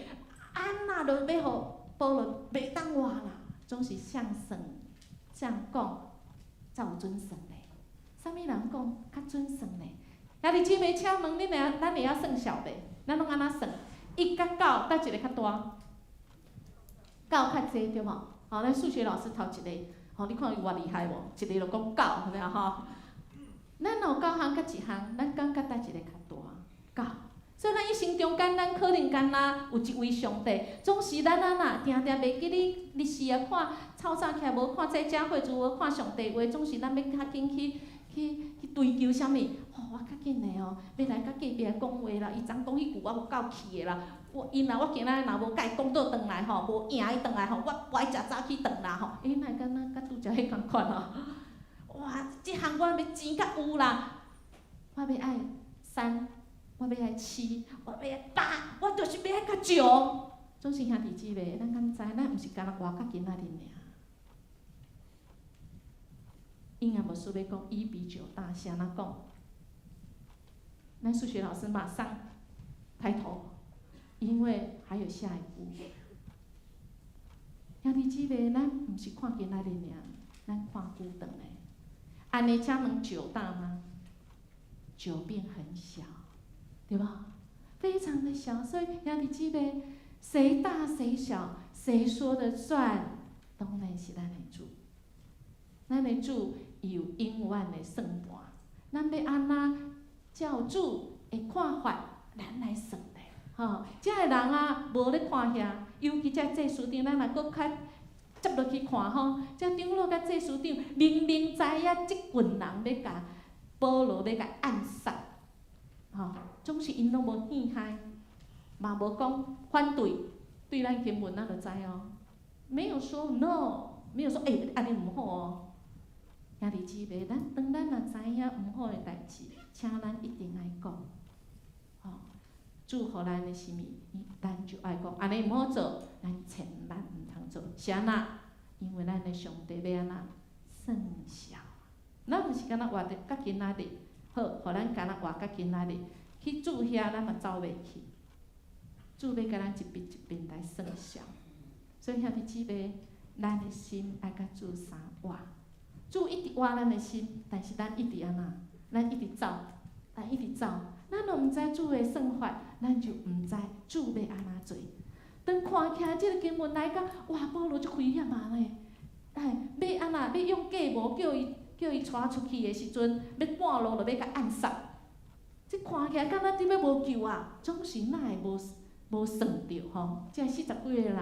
按怎就欲予保羅袂當活啦？總是向算、向講，才有準算咧。啥物人講較準算咧？兄弟姊妹，請問恁會咱會曉算數袂？咱攏按怎算？一佮九，佗一个較大？九較濟對無？吼，咱數學老師頭一个，吼，你看伊偌厲害無？一个就講九，係咪啊？吼，咱有九項佮一項，咱感覺佗一个較大？九。所以咱一生中間，咱可能敢若有一位上帝，總是咱按怎定定袂記你日時啊看，透早起來無看這教會，就無看上帝話，總是咱欲較緊去去去追求啥物？吼，我較緊的哦，欲來佮隔壁講話啦，伊昨講彼句我有夠氣的啦。我伊若我今仔若無共伊講倒轉來吼，無贏伊轉來吼，我無愛食早起頓啦吼。欸，哪會敢若佮拄才彼仝款吼？哇，這項我欲錢較有啦，我欲愛三，我欲愛七，我欲愛八，我就是欲愛較少。總是兄弟姊妹，咱敢知？咱毋是干焦活到今仔日爾。陰陽牧師欲講一比九大，是按怎講？咱數學老師馬上抬頭，因為還有下一步。兄弟姊妹，咱毋是看今仔日爾，咱看久長的。按呢請問九大嗎？九變很小，對吧？非常的小，所以兄弟姊妹，誰大誰小，誰說的算，當然是咱的主。咱的主有永遠的算盤，咱欲按怎照主的看法，咱來算咧，吼。這个人啊，無咧看遐，尤其這祭司長，咱若閣較接落去看吼，這長老佮祭司長明明知影這群人欲共保羅欲共暗殺，吼，總是𪜶攏無見害，嘛無講反對，對咱經文咱就知哦，沒有說 no，沒有說欸，按呢毋好哦。兄弟姊妹，咱當咱若知影毋好的代誌，請咱一定愛講，吼，主予咱的啥物，咱就愛講，按呢毋好做，咱千萬毋通做。是按怎？因為咱的上帝欲按怎算數？咱毋是干焦活佇到今仔日，好，予咱干焦活到今仔日，去主遐咱嘛走袂去。主欲共咱一筆一筆來算數，所以兄弟姊妹，咱的心愛共主相活。主一直活咱的心，但是咱一直按怎？咱一直走，咱一直走，咱若毋知主的算法，咱就毋知主欲按怎做。當看起來這个經文來講，哇，保羅足危險啊呢！哎，欲按怎？欲用計謀叫伊叫伊帶出去的時陣，欲半路就欲共暗殺。這看起來敢若佇欲無救啊？總是哪會無無算著吼？這四十幾个人，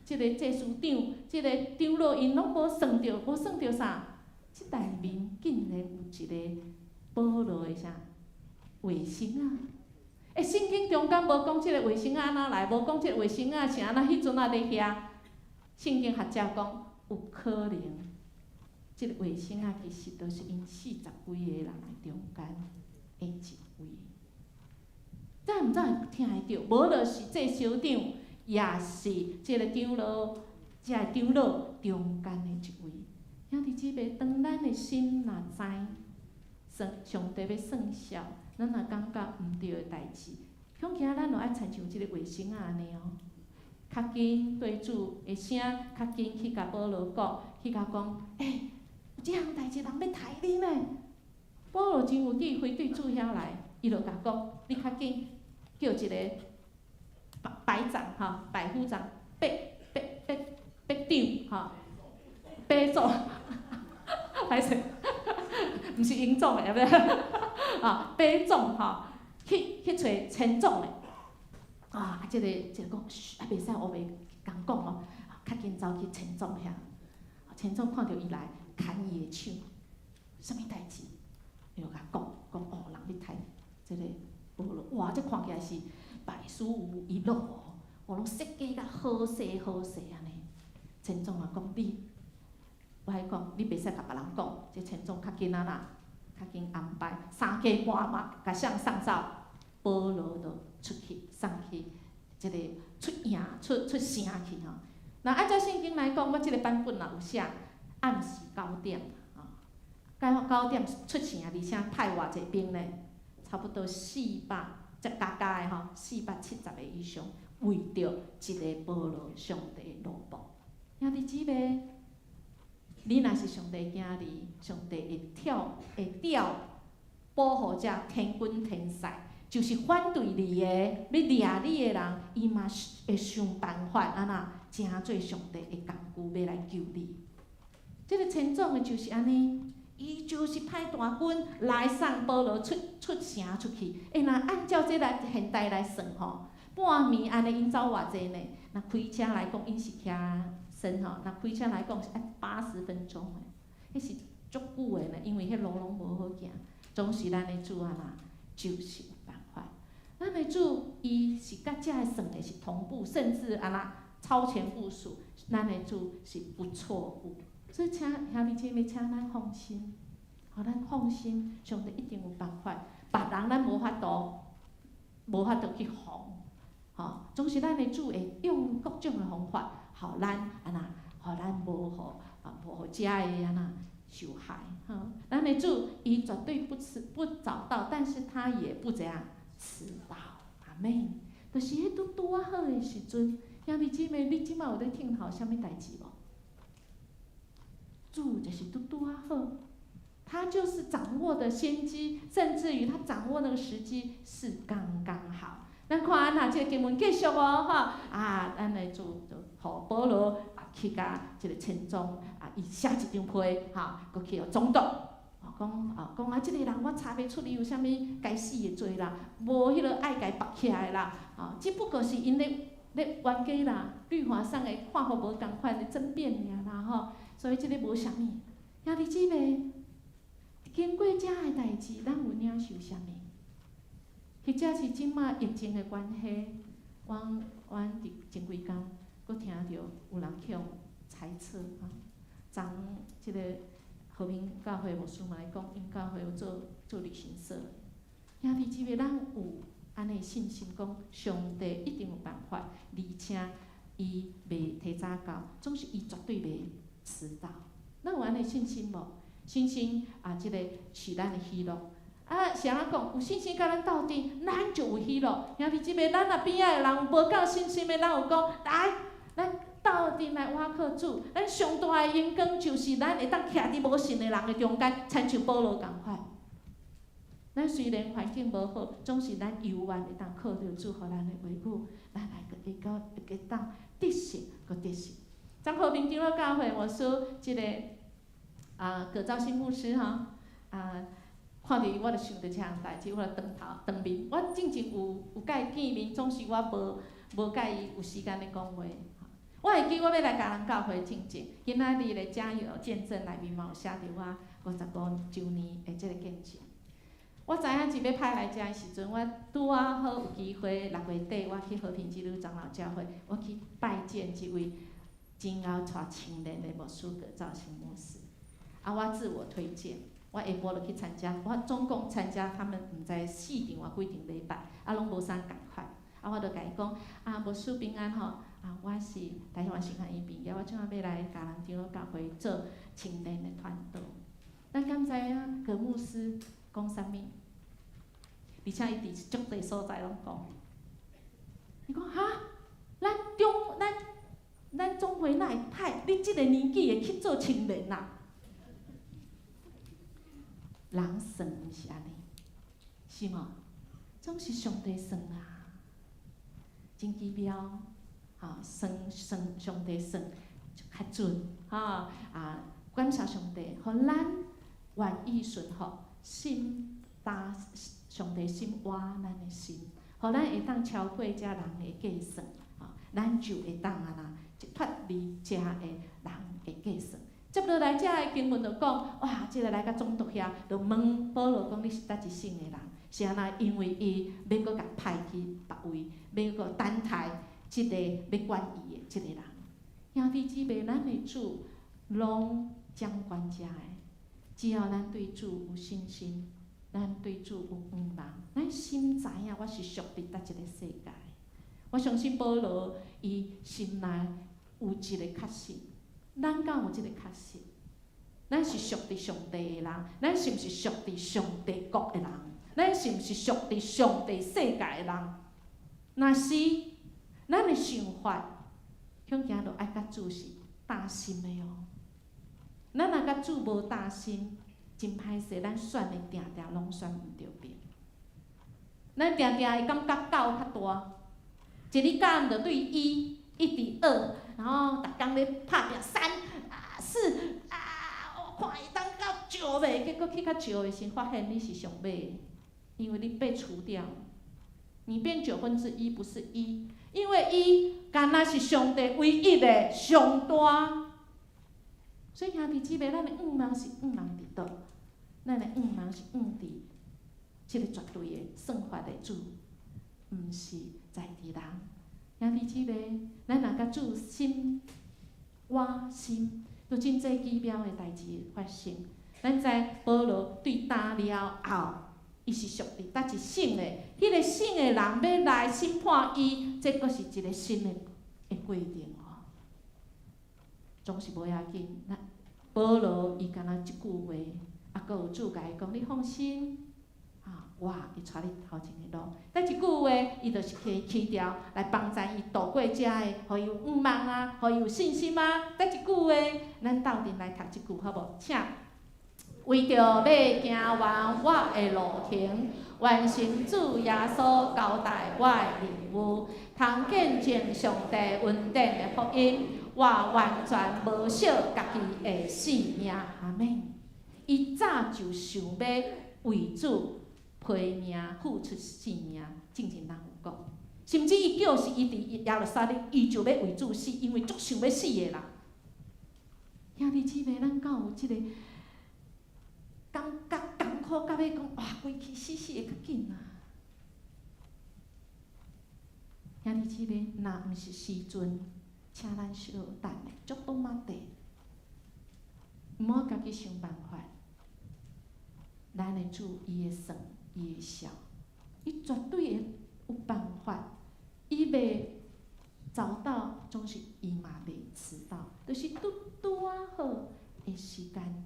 這个祭司長，這个長老，𪜶攏無算著，無算著啥？這內面竟然有一个保羅的啥衛星仔？欸，聖經中間無講這个衛星仔按怎來，無講這个衛星仔是按怎彼陣仔佇遐。聖經學者講有可能，這个衛星仔其實都是𪜶四十幾个人的中間的一位。知毋知會聽會著？無就是祭司長，也是這个長老，這个長老中間的一位。兄弟姊妹，當咱的心若知，算上帝欲算數，咱若感覺毋對的代誌，恐驚咱就愛親像這个衛生仔按呢哦，較緊對主的聲，較緊去共保羅講，去共講，欸，有這項代誌人欲刣你呢。保羅真有智慧，對主遐來，伊就共講，你較緊叫一個百百長吼，百夫長，百百百百長吼，百總，歹勢，毋是營總的，對不對？啊，百總吼，去去揣千總的，啊，這个這个講，噓，啊，袂使烏白共講哦，較緊走去千總遐，千總看著伊來，牽伊的手，啥物代誌？伊就共講，講哦，人欲刣這个保羅，哇，這看起來是百書無遺漏哦，哦，攏設計甲好勢好勢按呢。千總啊講你，我還講你袂使共別人講，這千總較緊啊啦，較緊安排三更半嘛，共誰送走，保羅就出去送去，這个出營出出城去吼。若按照聖經來講，我這个版本也有寫暗時九點啊，九點出城，而且派偌濟兵呢？差不多四百，這加加的吼，470個以上，為著一个保羅上帝奴僕。兄弟姊妹，你若是上帝囝兒，上帝會跳會調保護者天軍天使，就是反對你的、欲掠你的人，伊嘛會想辦法按怎成做上帝的工具，欲來救你。這个千總的就是按呢，伊就是派大軍來送保羅出出城出去。欸，若按照這來現代來算吼，半暝按呢𪜶走偌濟呢？若開車來講，𪜶是騎身吼，若開車來講是愛80分鐘的，彼是足久的呢，因為彼路攏無好行。總是咱的主按怎，就是有辦法。咱的主伊是佮遮的算的是同步，甚至按怎超前部署。咱的主是不錯誤，所以請兄弟姊妹，請咱放心，予咱放心，上帝一定有辦法。別人咱無法度，無法度去防，吼，總是咱的主會用各種的方法，予咱按怎，予咱無予啊，無予遮的按怎受害，吼。咱的主伊絕對不遲不早到，但是他也不怎樣遲到，阿們。就是彼拄拄仔好的時陣，兄弟姊妹，你這擺有咧聽候啥物代誌無？主就是拄拄仔好，他就是掌握的先機，甚至於他掌握那個時機是剛剛好。咱看按怎這個經文繼續哦，吼啊，咱的主就予保羅啊去共這个千總啊，伊寫一張批，吼，閣去予總督，啊講啊講啊，這個人我查袂出伊有啥物該死的罪啦，無彼个愛共縛起來啦，啊，只不過是𪜶咧咧冤家啦，律法上的看法無仝款咧爭辯爾啦吼，所以這個無啥物。兄弟姊妹，經過遮的代誌，咱有領受啥物？或者是這擺疫情的關係，阮阮佇前幾工，閣聽著有人去予猜測吼，昨這个和平教會牧師嘛來講，𪜶教會有做做旅行社。兄弟姊妹，咱有按呢信心，講上帝一定有辦法，而且伊袂提早到，總是伊絕對袂遲到。咱有按呢信心無？信心啊，這个是咱的喜樂。啊，是按怎講？有信心佮咱鬥陣，咱就有喜樂。兄弟姊妹，咱若邊仔的人有無夠信心的，咱有講來，咱鬥陣來倚靠主。咱上大的榮光就是咱會當徛佇無信的人的中間，親像保羅仝款。咱雖然環境無好，總是咱猶原會當靠著主予咱的話語，咱來閣會閣會當得勝，閣得勝。張和平長老教會牧師，這个啊葛兆新牧師吼，啊。看著伊，我就想著這項代誌，我就當頭當面。我進前有有佮伊見面，總是我無無佮伊有時間咧講話。我會記我欲來嘉南教會進前，今仔日咧加油見證內面嘛有寫著我55週年的這个見證。我知影一欲派來遮的時陣，我拄仔好有機會6月底，我去和平基督長老教會，我去拜見這位真𠢕帶青年的牧師葛兆新牧師。啊，我自我推薦。我下晡就去參加，我總共參加他們毋知四場抑幾場禮拜，啊，攏無啥仝款。啊，我就共伊講，啊，牧師平安吼，啊，我是台灣神學院畢業，我這擺欲來嘉南長老教會做青年的傳道。咱敢知影葛牧師講講啥物？而且伊佇足濟所在攏講。伊講哈，咱中咱咱總會哪會派你這个年紀的去做青年啊？人算毋是按呢，是無？總是上帝算啊，真奇妙，吼，算算上帝算較準，吼啊！感謝上帝，予咱願意順服，心搭上帝心活咱的心，予咱會當超過這人的計算，吼，咱就會當按怎脫離這个人的計算。接落來，這个經文就講，哇，這个來到總督遐，就問保羅講：你是佗一省的人？是按怎？因為伊欲閣共派去別位，欲閣等待這个欲管伊的這个人。兄弟姊妹，咱的主攏掌管這个，只要咱對主有信心，咱對主有向望，咱心知影我是屬佇佗一个世界。我相信保羅伊心內有一个確信，咱敢有這个確信？咱是屬佇上帝的人，咱是毋是屬佇上帝國的人？咱是毋是屬佇上帝世界的人？若是，咱的想法，恐驚就愛佮主是搭心的哦。咱若佮主無搭心，真歹勢，咱選的定定攏選毋著對。咱定定會感覺九較大，一日到暗就對一一直學，然後逐工咧拍拚三啊四啊，我看會當到九袂？結果去到九的時，發現你是上尾，因為你被除掉，你變1/9，不是一，因為一敢若是上帝唯一的上大。所以兄弟姊妹，咱的向望是向望佇佗？咱的向望是向佇這个絕對的算法的主，毋是在佇人。兄弟姊妹，咱若佮主心倚心，有真濟奇妙的代誌發生。咱知保羅對打了後，伊是屬佇佗一省的，彼个省的人欲來審判伊，這閣是一个新的過程哦。總是無要緊，咱保羅伊敢若一句話，啊，閣有主共伊講，你放心，啊，我會帶你頭前的路。但一句話，伊就是去起調來幫助伊渡過這个，予伊有向望啊，予伊有信心啊。但一句話，咱鬥陣來讀這句好無？請。為著欲行完我的路程，完成主耶穌交代我的任務，通見證上帝恩典的福音，我完全無惜家己的性命。阿們。伊早就想欲為主批命付出性命，進前人有講，甚至伊叫是伊佇耶路撒冷，伊就欲為主死，因為足想欲死的啦。兄弟姊妹，咱敢有這個感覺艱苦到欲講哇，規氣死死會較緊啊！兄弟姊妹，若毋是時陣，請咱小等下，ちょっと待って，毋好家己想辦法。咱的主伊會算，伊會數，伊絕對會有辦法。伊袂早到，總是伊嘛袂遲到，就是拄拄仔好的時間，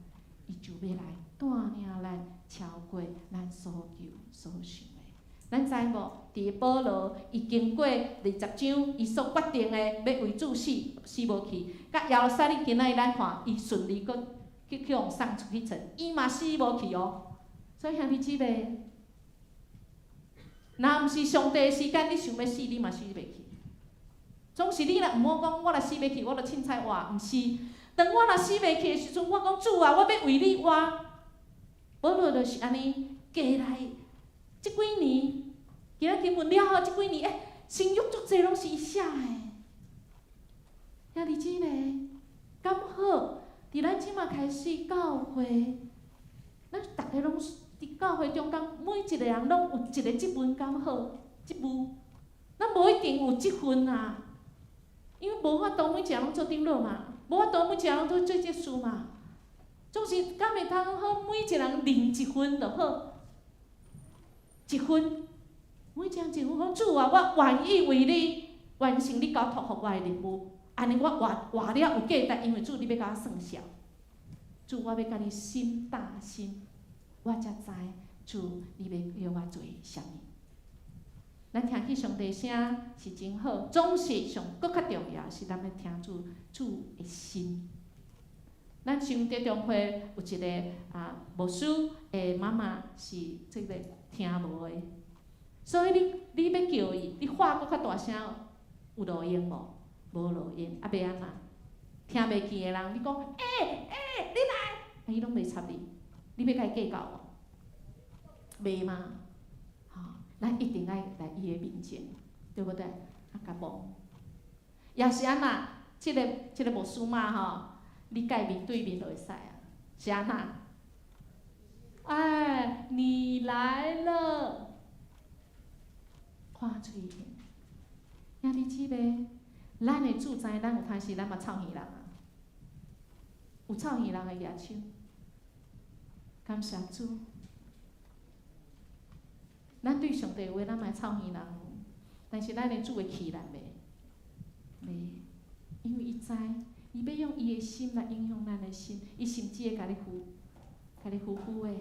伊就欲來帶領咱超過咱所求所想的。咱知無？佇保羅伊經過20章，伊所決定的欲為主死，死無去。佮耶路撒冷今仔日咱看，伊順利閣去予送出去層，伊嘛死無去哦。所以兄弟姊妹，若毋是上帝的時間，你想欲死，你嘛死袂去。總是你若毋好講，我若死袂去，我就凊彩活，毋是。當我若死袂去的時陣，我講主啊，我欲為你活。保羅就是按呢過來，這幾年，今仔經文了後，這幾年，欸，新約足濟攏是伊寫的。兄弟姊妹，敢好？佇咱這馬開始教會，咱逐个攏佇教會中間，每一個人攏有一個職分，敢好？職務，咱無一定有職分啊，因為無法度每一個人攏做長老嘛，無法度每一個人攏做執事嘛。總是敢會通好，每一個人認一份就好，一份，每一個人一份講主啊，我願意為你完成你交託予我的任務，按呢我活活了有價值，因為主你欲共我算數，主我欲共你心搭心，我才知主，你欲叫我做啥物？咱聽見上帝聲是真好，總是上閣較重要是咱欲聽主主的心。咱上德中會有一个牧師的媽媽是這个聽無的，所以你欲叫伊，你喊閣較大聲有路用無？無路用，啊欲按怎？聽袂見的人，你講，欸，你來，伊攏袂插你，你欲共伊計較無？袂嘛？吼，咱一定愛來伊的面前，對無對？啊，共摸，也是按怎？這個牧師媽吼，你共伊面對面就會使啊，是按怎？哎，你來了，看喙型，兄弟姊妹，咱的主知，咱有當時咱嘛臭耳人啊，有臭耳人的舉手，感謝主。咱對上帝話，咱嘛會臭耳人，但是咱的主會氣咱袂？袂，因為伊知，伊欲用伊的心來影響咱的心，伊甚至會共你扶，共你扶扶的，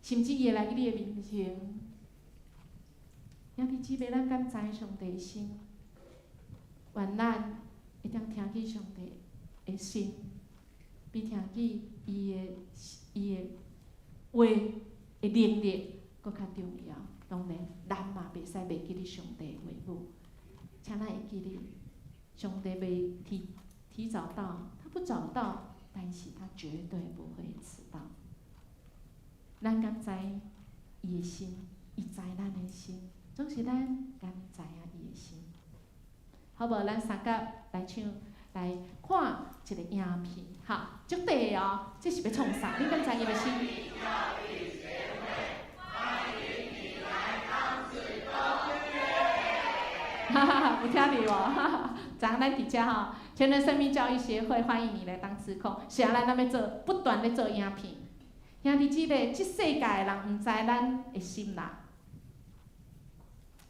甚至伊會來去你的面前。兄弟姊妹，咱敢知上帝的心？願咱會當聽見上帝的心，比聽見伊的話的能力閣較重要。當然，咱嘛袂使袂記得上帝的話語，請咱會記得，上帝袂提早到，他不早到，但是他絕對不會遲到。咱敢知伊的心，伊知咱的心，總是咱敢知影伊的心。好無？咱三甲來唱，來看一个影片，哈，足短的哦。這是欲創啥？你敢知伊的心？哈哈哈，有聽著無？昨昏咱佇遮吼，全人生命教育協會歡迎你來當志工。是啊，咱欲做，不斷咧做影片。兄弟姊妹，這世界的人毋知咱的心啦，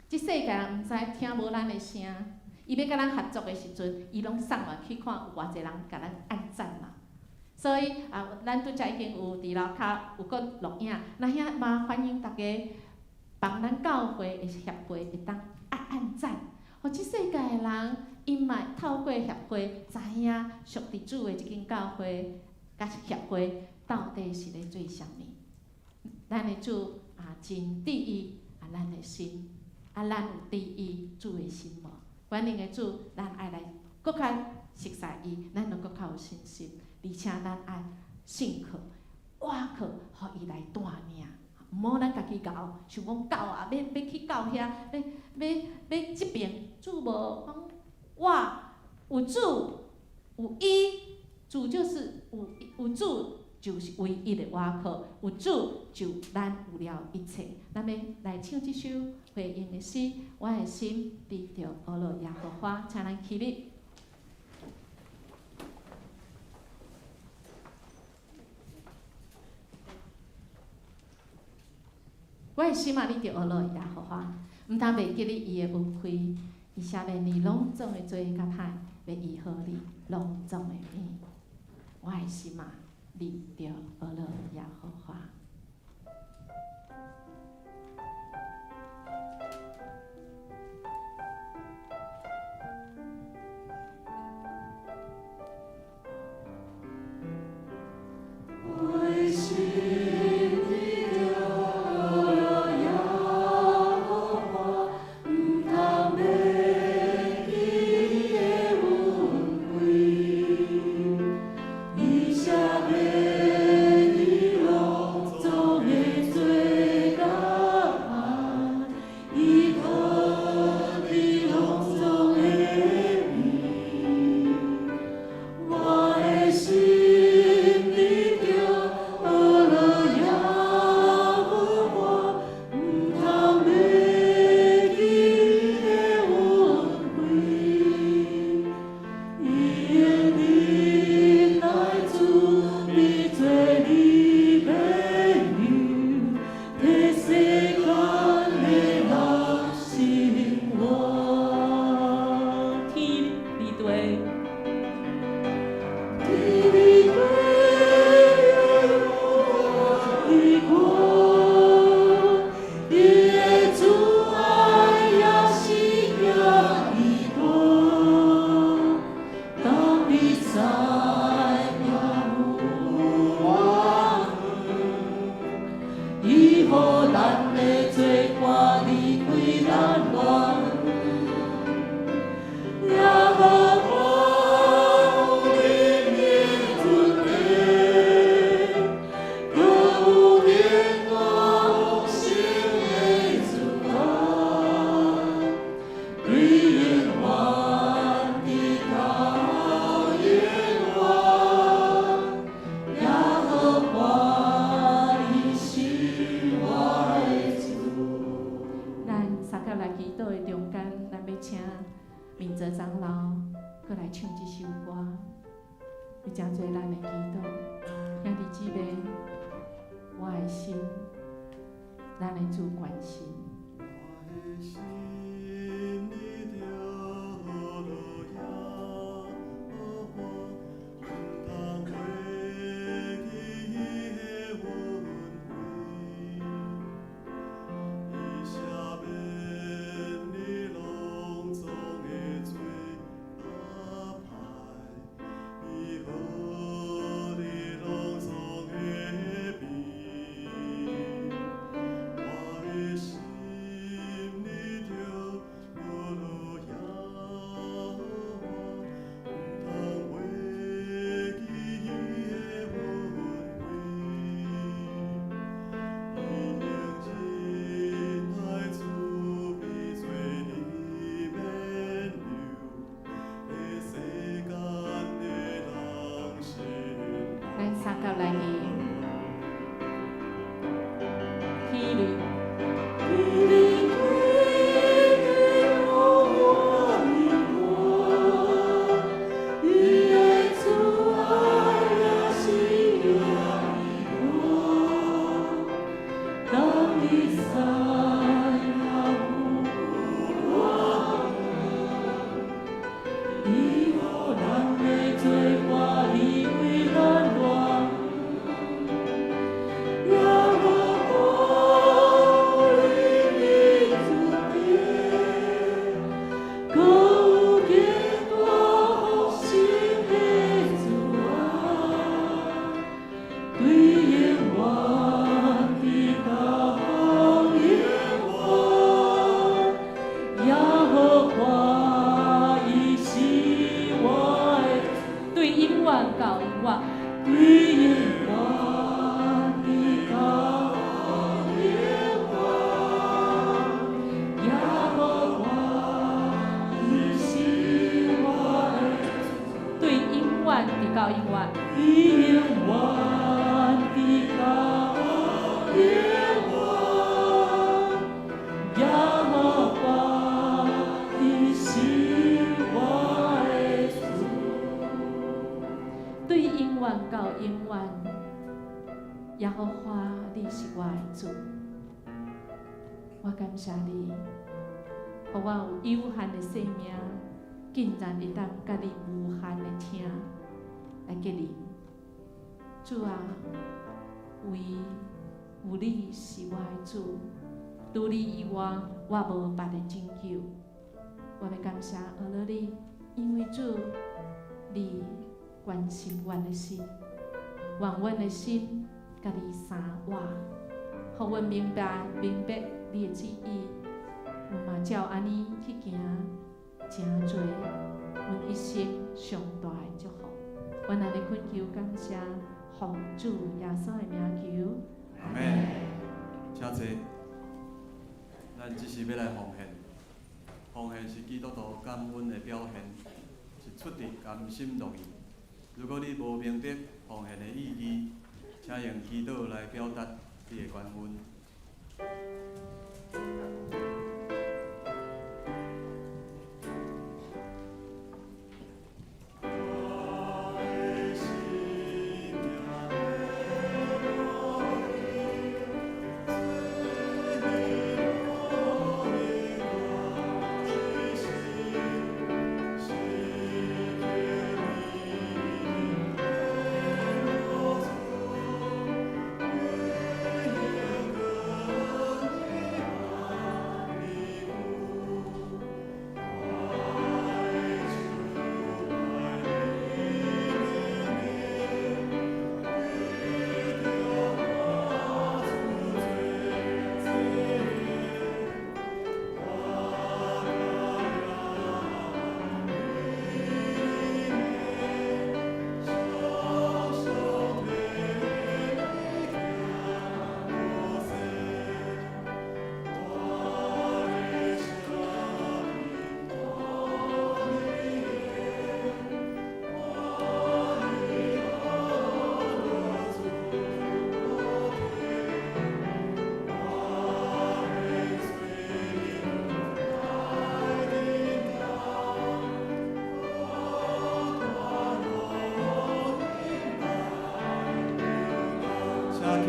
這世界人毋知聽無咱的聲。伊欲佮咱合作的時陣，伊攏上網去看有偌濟人共咱按讚嘛。所以啊，咱拄才已經有佇樓跤有閣錄影，那遐嘛歡迎大家幫咱教會的協會會當按按讚。予這世界的人，𪜶嘛透過協會知影屬佇主的這間教會佮協會到底是咧做啥物。咱的主啊，真佇意啊，咱的心啊，咱有佇意主的心無？關鍵的主，咱愛來閣較熟似伊，咱就閣較有信心，而且咱愛信靠、倚靠，予伊來帶領。毋好咱家己𠢕，想講到啊，欲去到遐，欲這爿主無講，我有主有伊，主就是有主就是唯一的倚靠，有主就咱有了一切。咱欲來唱這首回應的詩，我的心得著阿羅耶和華，請咱起立。我的心啊，你著阿羅耶和華，毋通袂記得伊的恩惠，伊赦免你攏總的罪佮歹，欲醫好你攏總的病。我的心啊，你著阿羅耶和華。我的心你著阿羅耶和華，毋通袂記伊的恩惠，伊赦免你攏總哲長老閣來唱這首歌，會誠濟咱的祈禱，兄弟姊妹，我的心，咱的主關心。咱三甲來去，天雷。耶和華，你是我的主，我感謝你，予我有有限的生命，竟然會當佮你無限的疼來結連。主啊，唯有你是我的主，除你以外，我無別的拯救。我欲感謝阿勒你，因為主，你關心阮的心，願阮的心佮你相活，予阮明白明白你的旨意，阮嘛照按呢去行，成做阮一生上大的祝福。阮按呢懇求感謝，奉主耶穌的名求。阿們，請坐。咱這時欲來奉獻，奉獻是基督徒感恩的表現，是出自甘心樂意。如果你無明白奉獻的意義，請用祈禱來表達你的感恩。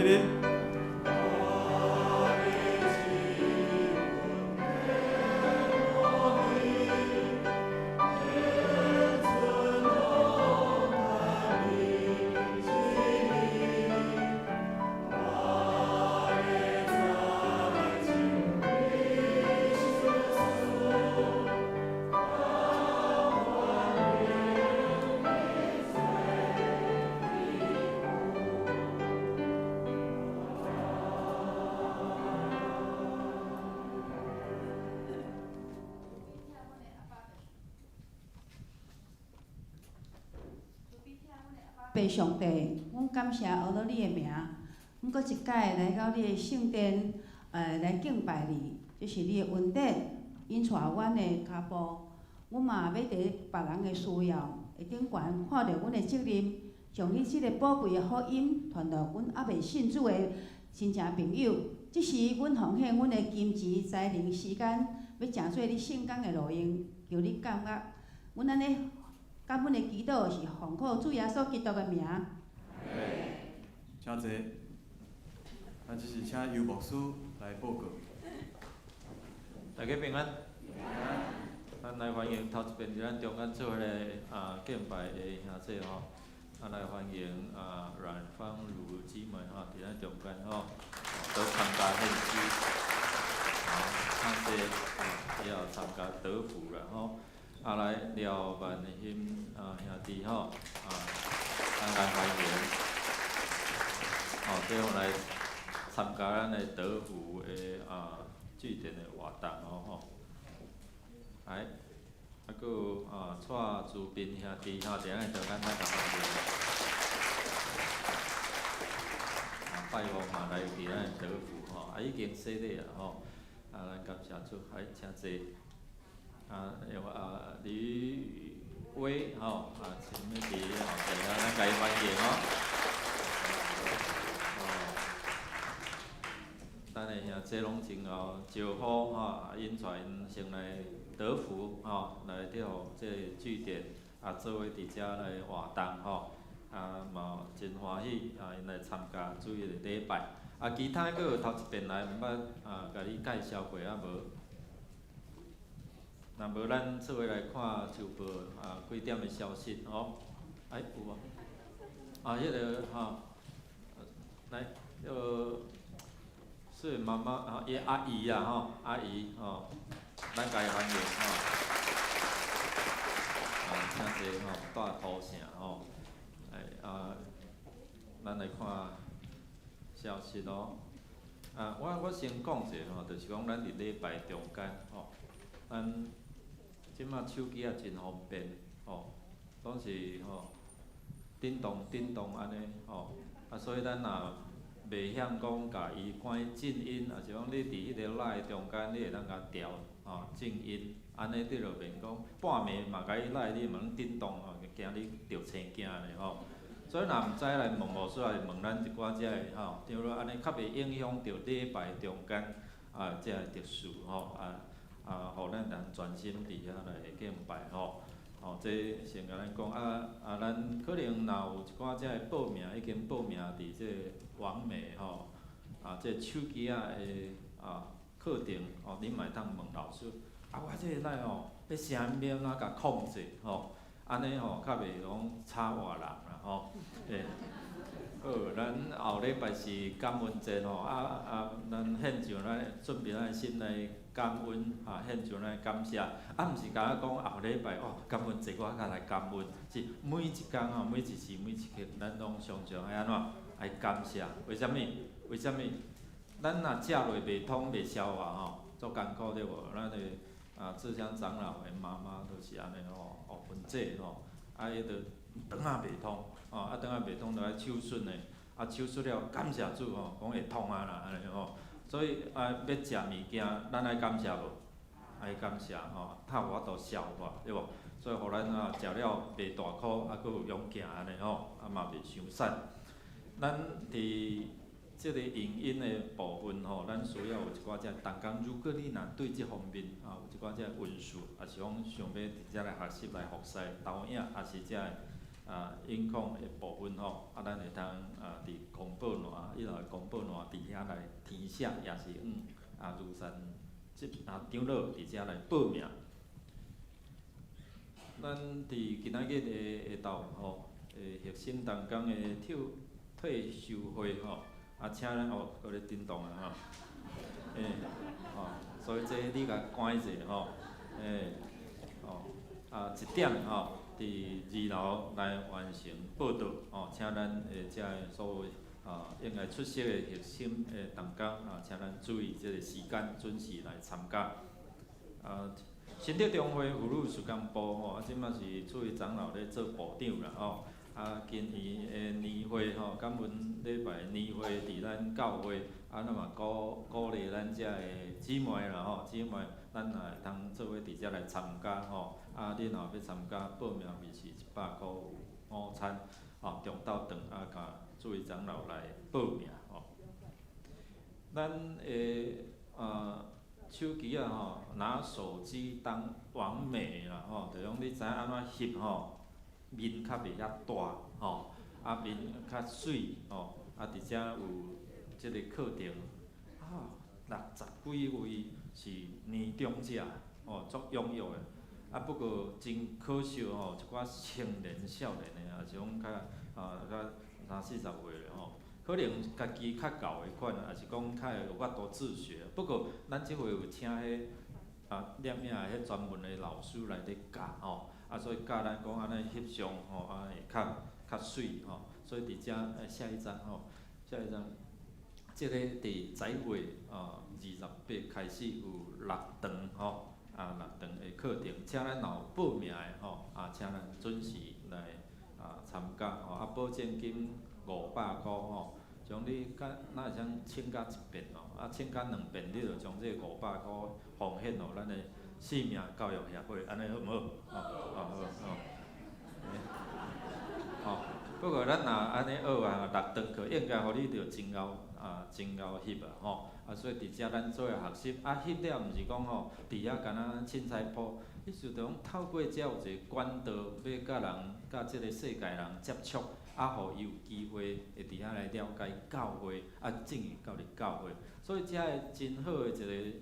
啉。爸上帝，阮感谢阿罗你的名，阮阁一摆来到你的圣殿，来敬拜你，这是你的恩典，引带阮的跤步。阮嘛欲伫别人的需要的顶悬，看著阮的责任，将你这个宝贵的福音传予阮犹未信主的亲情朋友。这时，阮奉献阮的金钱、才能、时间，欲成做你圣工的路用，求你感觉。阮按呢感恩的祈祷是奉靠主耶稣基督的名。请坐。咱这是请尤牧师来报告。大家平安。咱来欢迎头一遍伫咱中间做伙来敬拜的兄弟吼，来欢迎阮芳如姊妹吼，伫咱中间吼，都参加献诗，请坐，也有参加德福啦吼。来廖万兴兄弟吼，咱来欢迎，最后来参加咱的德福的祭典的活动哦吼。来，阁有蔡祖斌兄弟吼，伫咱中间咱来欢迎。拜五嘛来伫咱的德福吼，已经洗礼啊吼，咱感谢主，来请坐。用李宇威吼，前面伫吼，大家咱共伊欢迎哦。咱的兄弟拢真𠢕招呼吼，𪜶带𪜶先来德福吼，来得予这个据点做伙伫遮来活动吼，嘛真欢喜𪜶来参加主日的礼拜。其他阁有头一遍来，毋捌共你介绍过无？若无，咱做伙来看周报几点的消息吼。哎，有无？彼个吼，来，彼个是妈妈伊阿姨啊吼，阿姨吼，咱共伊欢迎吼。请坐吼，住土城吼。哎咱来看消息咯。我先讲一下吼，就是讲咱伫礼拜中间吼，咱这马手机也真方便吼，拢是吼振动振动按呢吼，所以咱若袂晓讲共伊关静音，抑是讲你伫彼个 LINE 中间，你会当共调吼静音，按呢你就免讲半暝嘛共伊 LINE 你嘛拢振动吼，惊你著青惊咧吼。所以若毋知来问牧师，抑是问咱一寡遮个吼，对咯，按呢较袂影响著礼拜中间遮个特殊吼予咱人专心伫遐来敬拜吼，吼，这先共咱讲咱可能若有一寡遮个报名，已经报名伫这个网媒吼，这个手机仔的课程吼，恁嘛会当问老师，我这个来吼，欲声音欲按怎共控制吼，按呢吼较袂讲吵活人啦吼，嘿。好，咱后礼拜是感恩节吼，咱献上咱准备咱的心来感恩，献上咱的感谢，毋是干焦讲后礼拜哦，感恩节我才来感恩，是每一工吼，每一时每一刻，咱拢常常爱按怎？爱感谢。为啥物？为啥物？咱若食落袂通袂消化吼，足艰苦对无？咱的志祥长老的妈妈就是按呢吼，哦，文姐吼，伊就肠仔袂通，肠仔袂通就爱手术呢，手术了感谢主吼，讲会通啊啦，按呢吼，所以欲食物件，咱爱感谢无？爱感谢吼，较有法度消化，对无？所以予咱食了袂大苦，阁有勇行按呢吼，嘛袂伤瘦。咱伫这个影音的部分吼，咱需要有一寡遮同工。如果你若对这方面有一寡遮文书，抑是讲想欲伫遮来学习来服侍投影，抑是遮音控的部分吼，啊，咱會當佇公報欄，伊落公報欄佇遐來填寫，也是如山這長老佇遮來報名。咱佇今仔日的下晝吼，核心同工的退修會吼，啊，請咱哦，閣咧叮當啊吼，吼，所以這你共關者吼，吼，啊，1點吼，佇二樓來完成報到吼，請咱的遮的所有應該出席的核心的同工啊，請咱注意這个時間，準時來參加。啊，新德中會婦女事工部吼，啊，這馬是處理長老咧做部長啦吼。啊，今年的年會吼，感恩禮拜年會佇咱教會，啊，咱嘛鼓勵咱遮的姊妹啦吼，姊妹，咱也會通做伙佇遮來參加吼。啊，你若欲參加，報名費是100箍有午餐，吼，中晝頓啊，共諸位長老來報名吼。咱的手機啊吼，拿手機當網美啦吼，就講你知影按怎翕吼，面較袂遐大吼，啊面較媠吼，啊佇遮有這个課程，啊60幾位是年長者吼，足踴躍的，啊不過真可惜吼，一寡青年少年的，也是講較三四十歲的吼，可能家己較𠢕的款，也是講較會有法度自學。不過咱這回有請彼攝影的彼專門的老師來咧教吼。啊，所以教咱講按呢翕相吼，啊會較媠吼。所以佇遮下一張吼，下一張，這個佇11月28開始有六堂吼，啊六堂的課程，請咱若有報名的吼，啊請咱準時來參加吼，啊保證金500箍吼，將你甲哪會使請假一遍哦，啊請假兩遍，你就將這500箍奉獻予咱的生命教育協會，按呢好毋好？哦，哦好，哦，吼，不過咱若按呢學啊，六堂課應該予你著真𠢕啊，真𠢕翕啊吼，啊所以佇遮咱做伙學習，啊翕了毋是講吼，佇遐敢若凊彩鋪，意思就講透過遮有一個管道，欲佮人佮這个世界人接觸，啊，予伊有機會會佇遐來了解教會，啊，進入到佇教會。所以遮个真好的一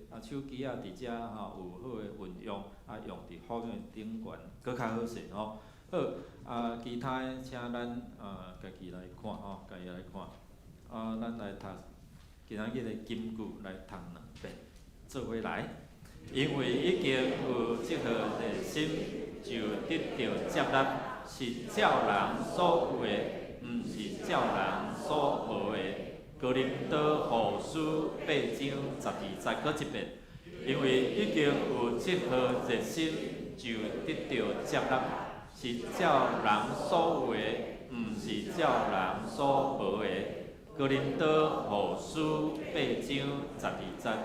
个手機仔佇遮吼有好的運用，啊用佇好的頂懸，閣較好勢吼。好，啊其他的請咱家己來看吼，家己來看。啊，咱來讀今仔日的金句來讀兩遍，做伙來。因為已經有這號熱心，就得著接納，是照人所有的，毋是照人所無的。哥林多後書8章12節，閣一遍。因為已經有這號熱心，就得著接納，是照人所有的，毋是照人所無的。哥林多後書8章12節。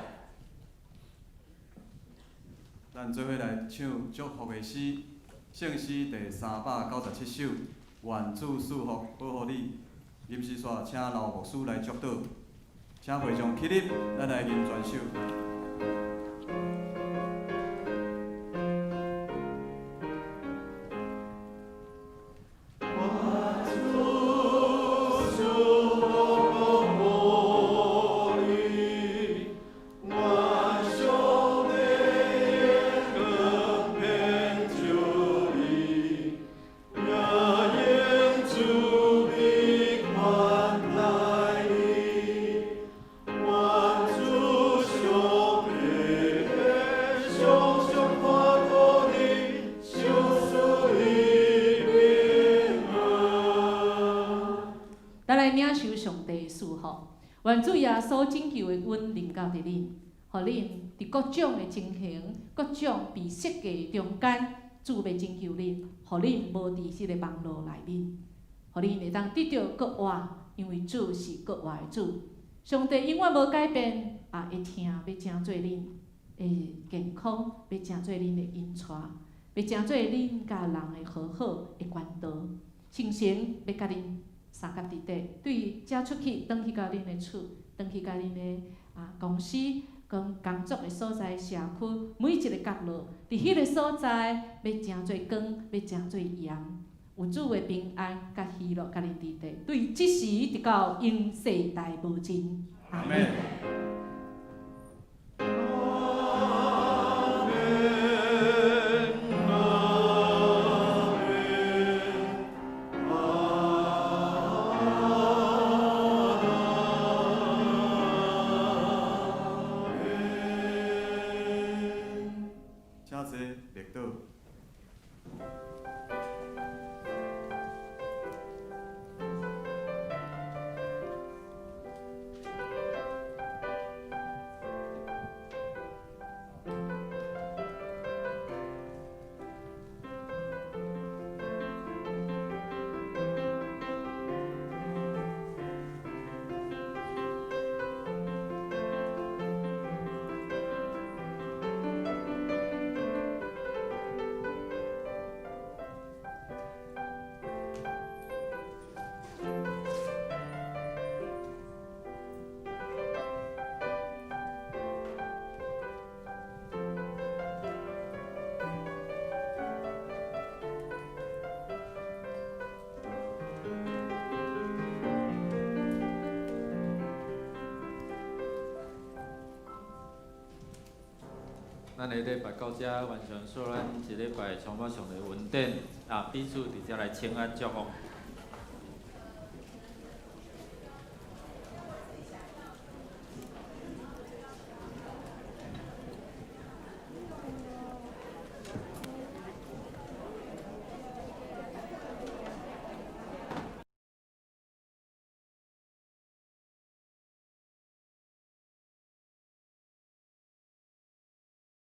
咱做伙來唱祝福的詩，聖詩第397首，願主賜福保護你。臨時煞請劉牧師來祝禱，請會眾起立，咱來吟全首。咱來領受上帝的賜福，願主耶穌拯救的恩臨到佇恁，予恁佇各種的情形、各種被設計中間，主欲拯救恁，予恁無佇這个網路內面，予恁會當得著閣活，因為主是閣活的主。上帝永遠無改變，也會疼欲成做恁的健康，欲成做恁的引帶，欲成做恁佮人的和好的管道，聖神欲佮恁相佮佇底，對遮出去，轉去到恁的厝，轉去到恁的公司、講工作的所在、社區，每一个角落，佇彼个所在，欲成做光，欲成做鹽，有主的平安佮喜樂佮恁佇咧，對這時直到永世代無盡。阿門。請坐，默禱。咱的禮拜到遮完成，祝咱這禮拜充滿上帝恩典，啊，彼此佇遮來請安祝福。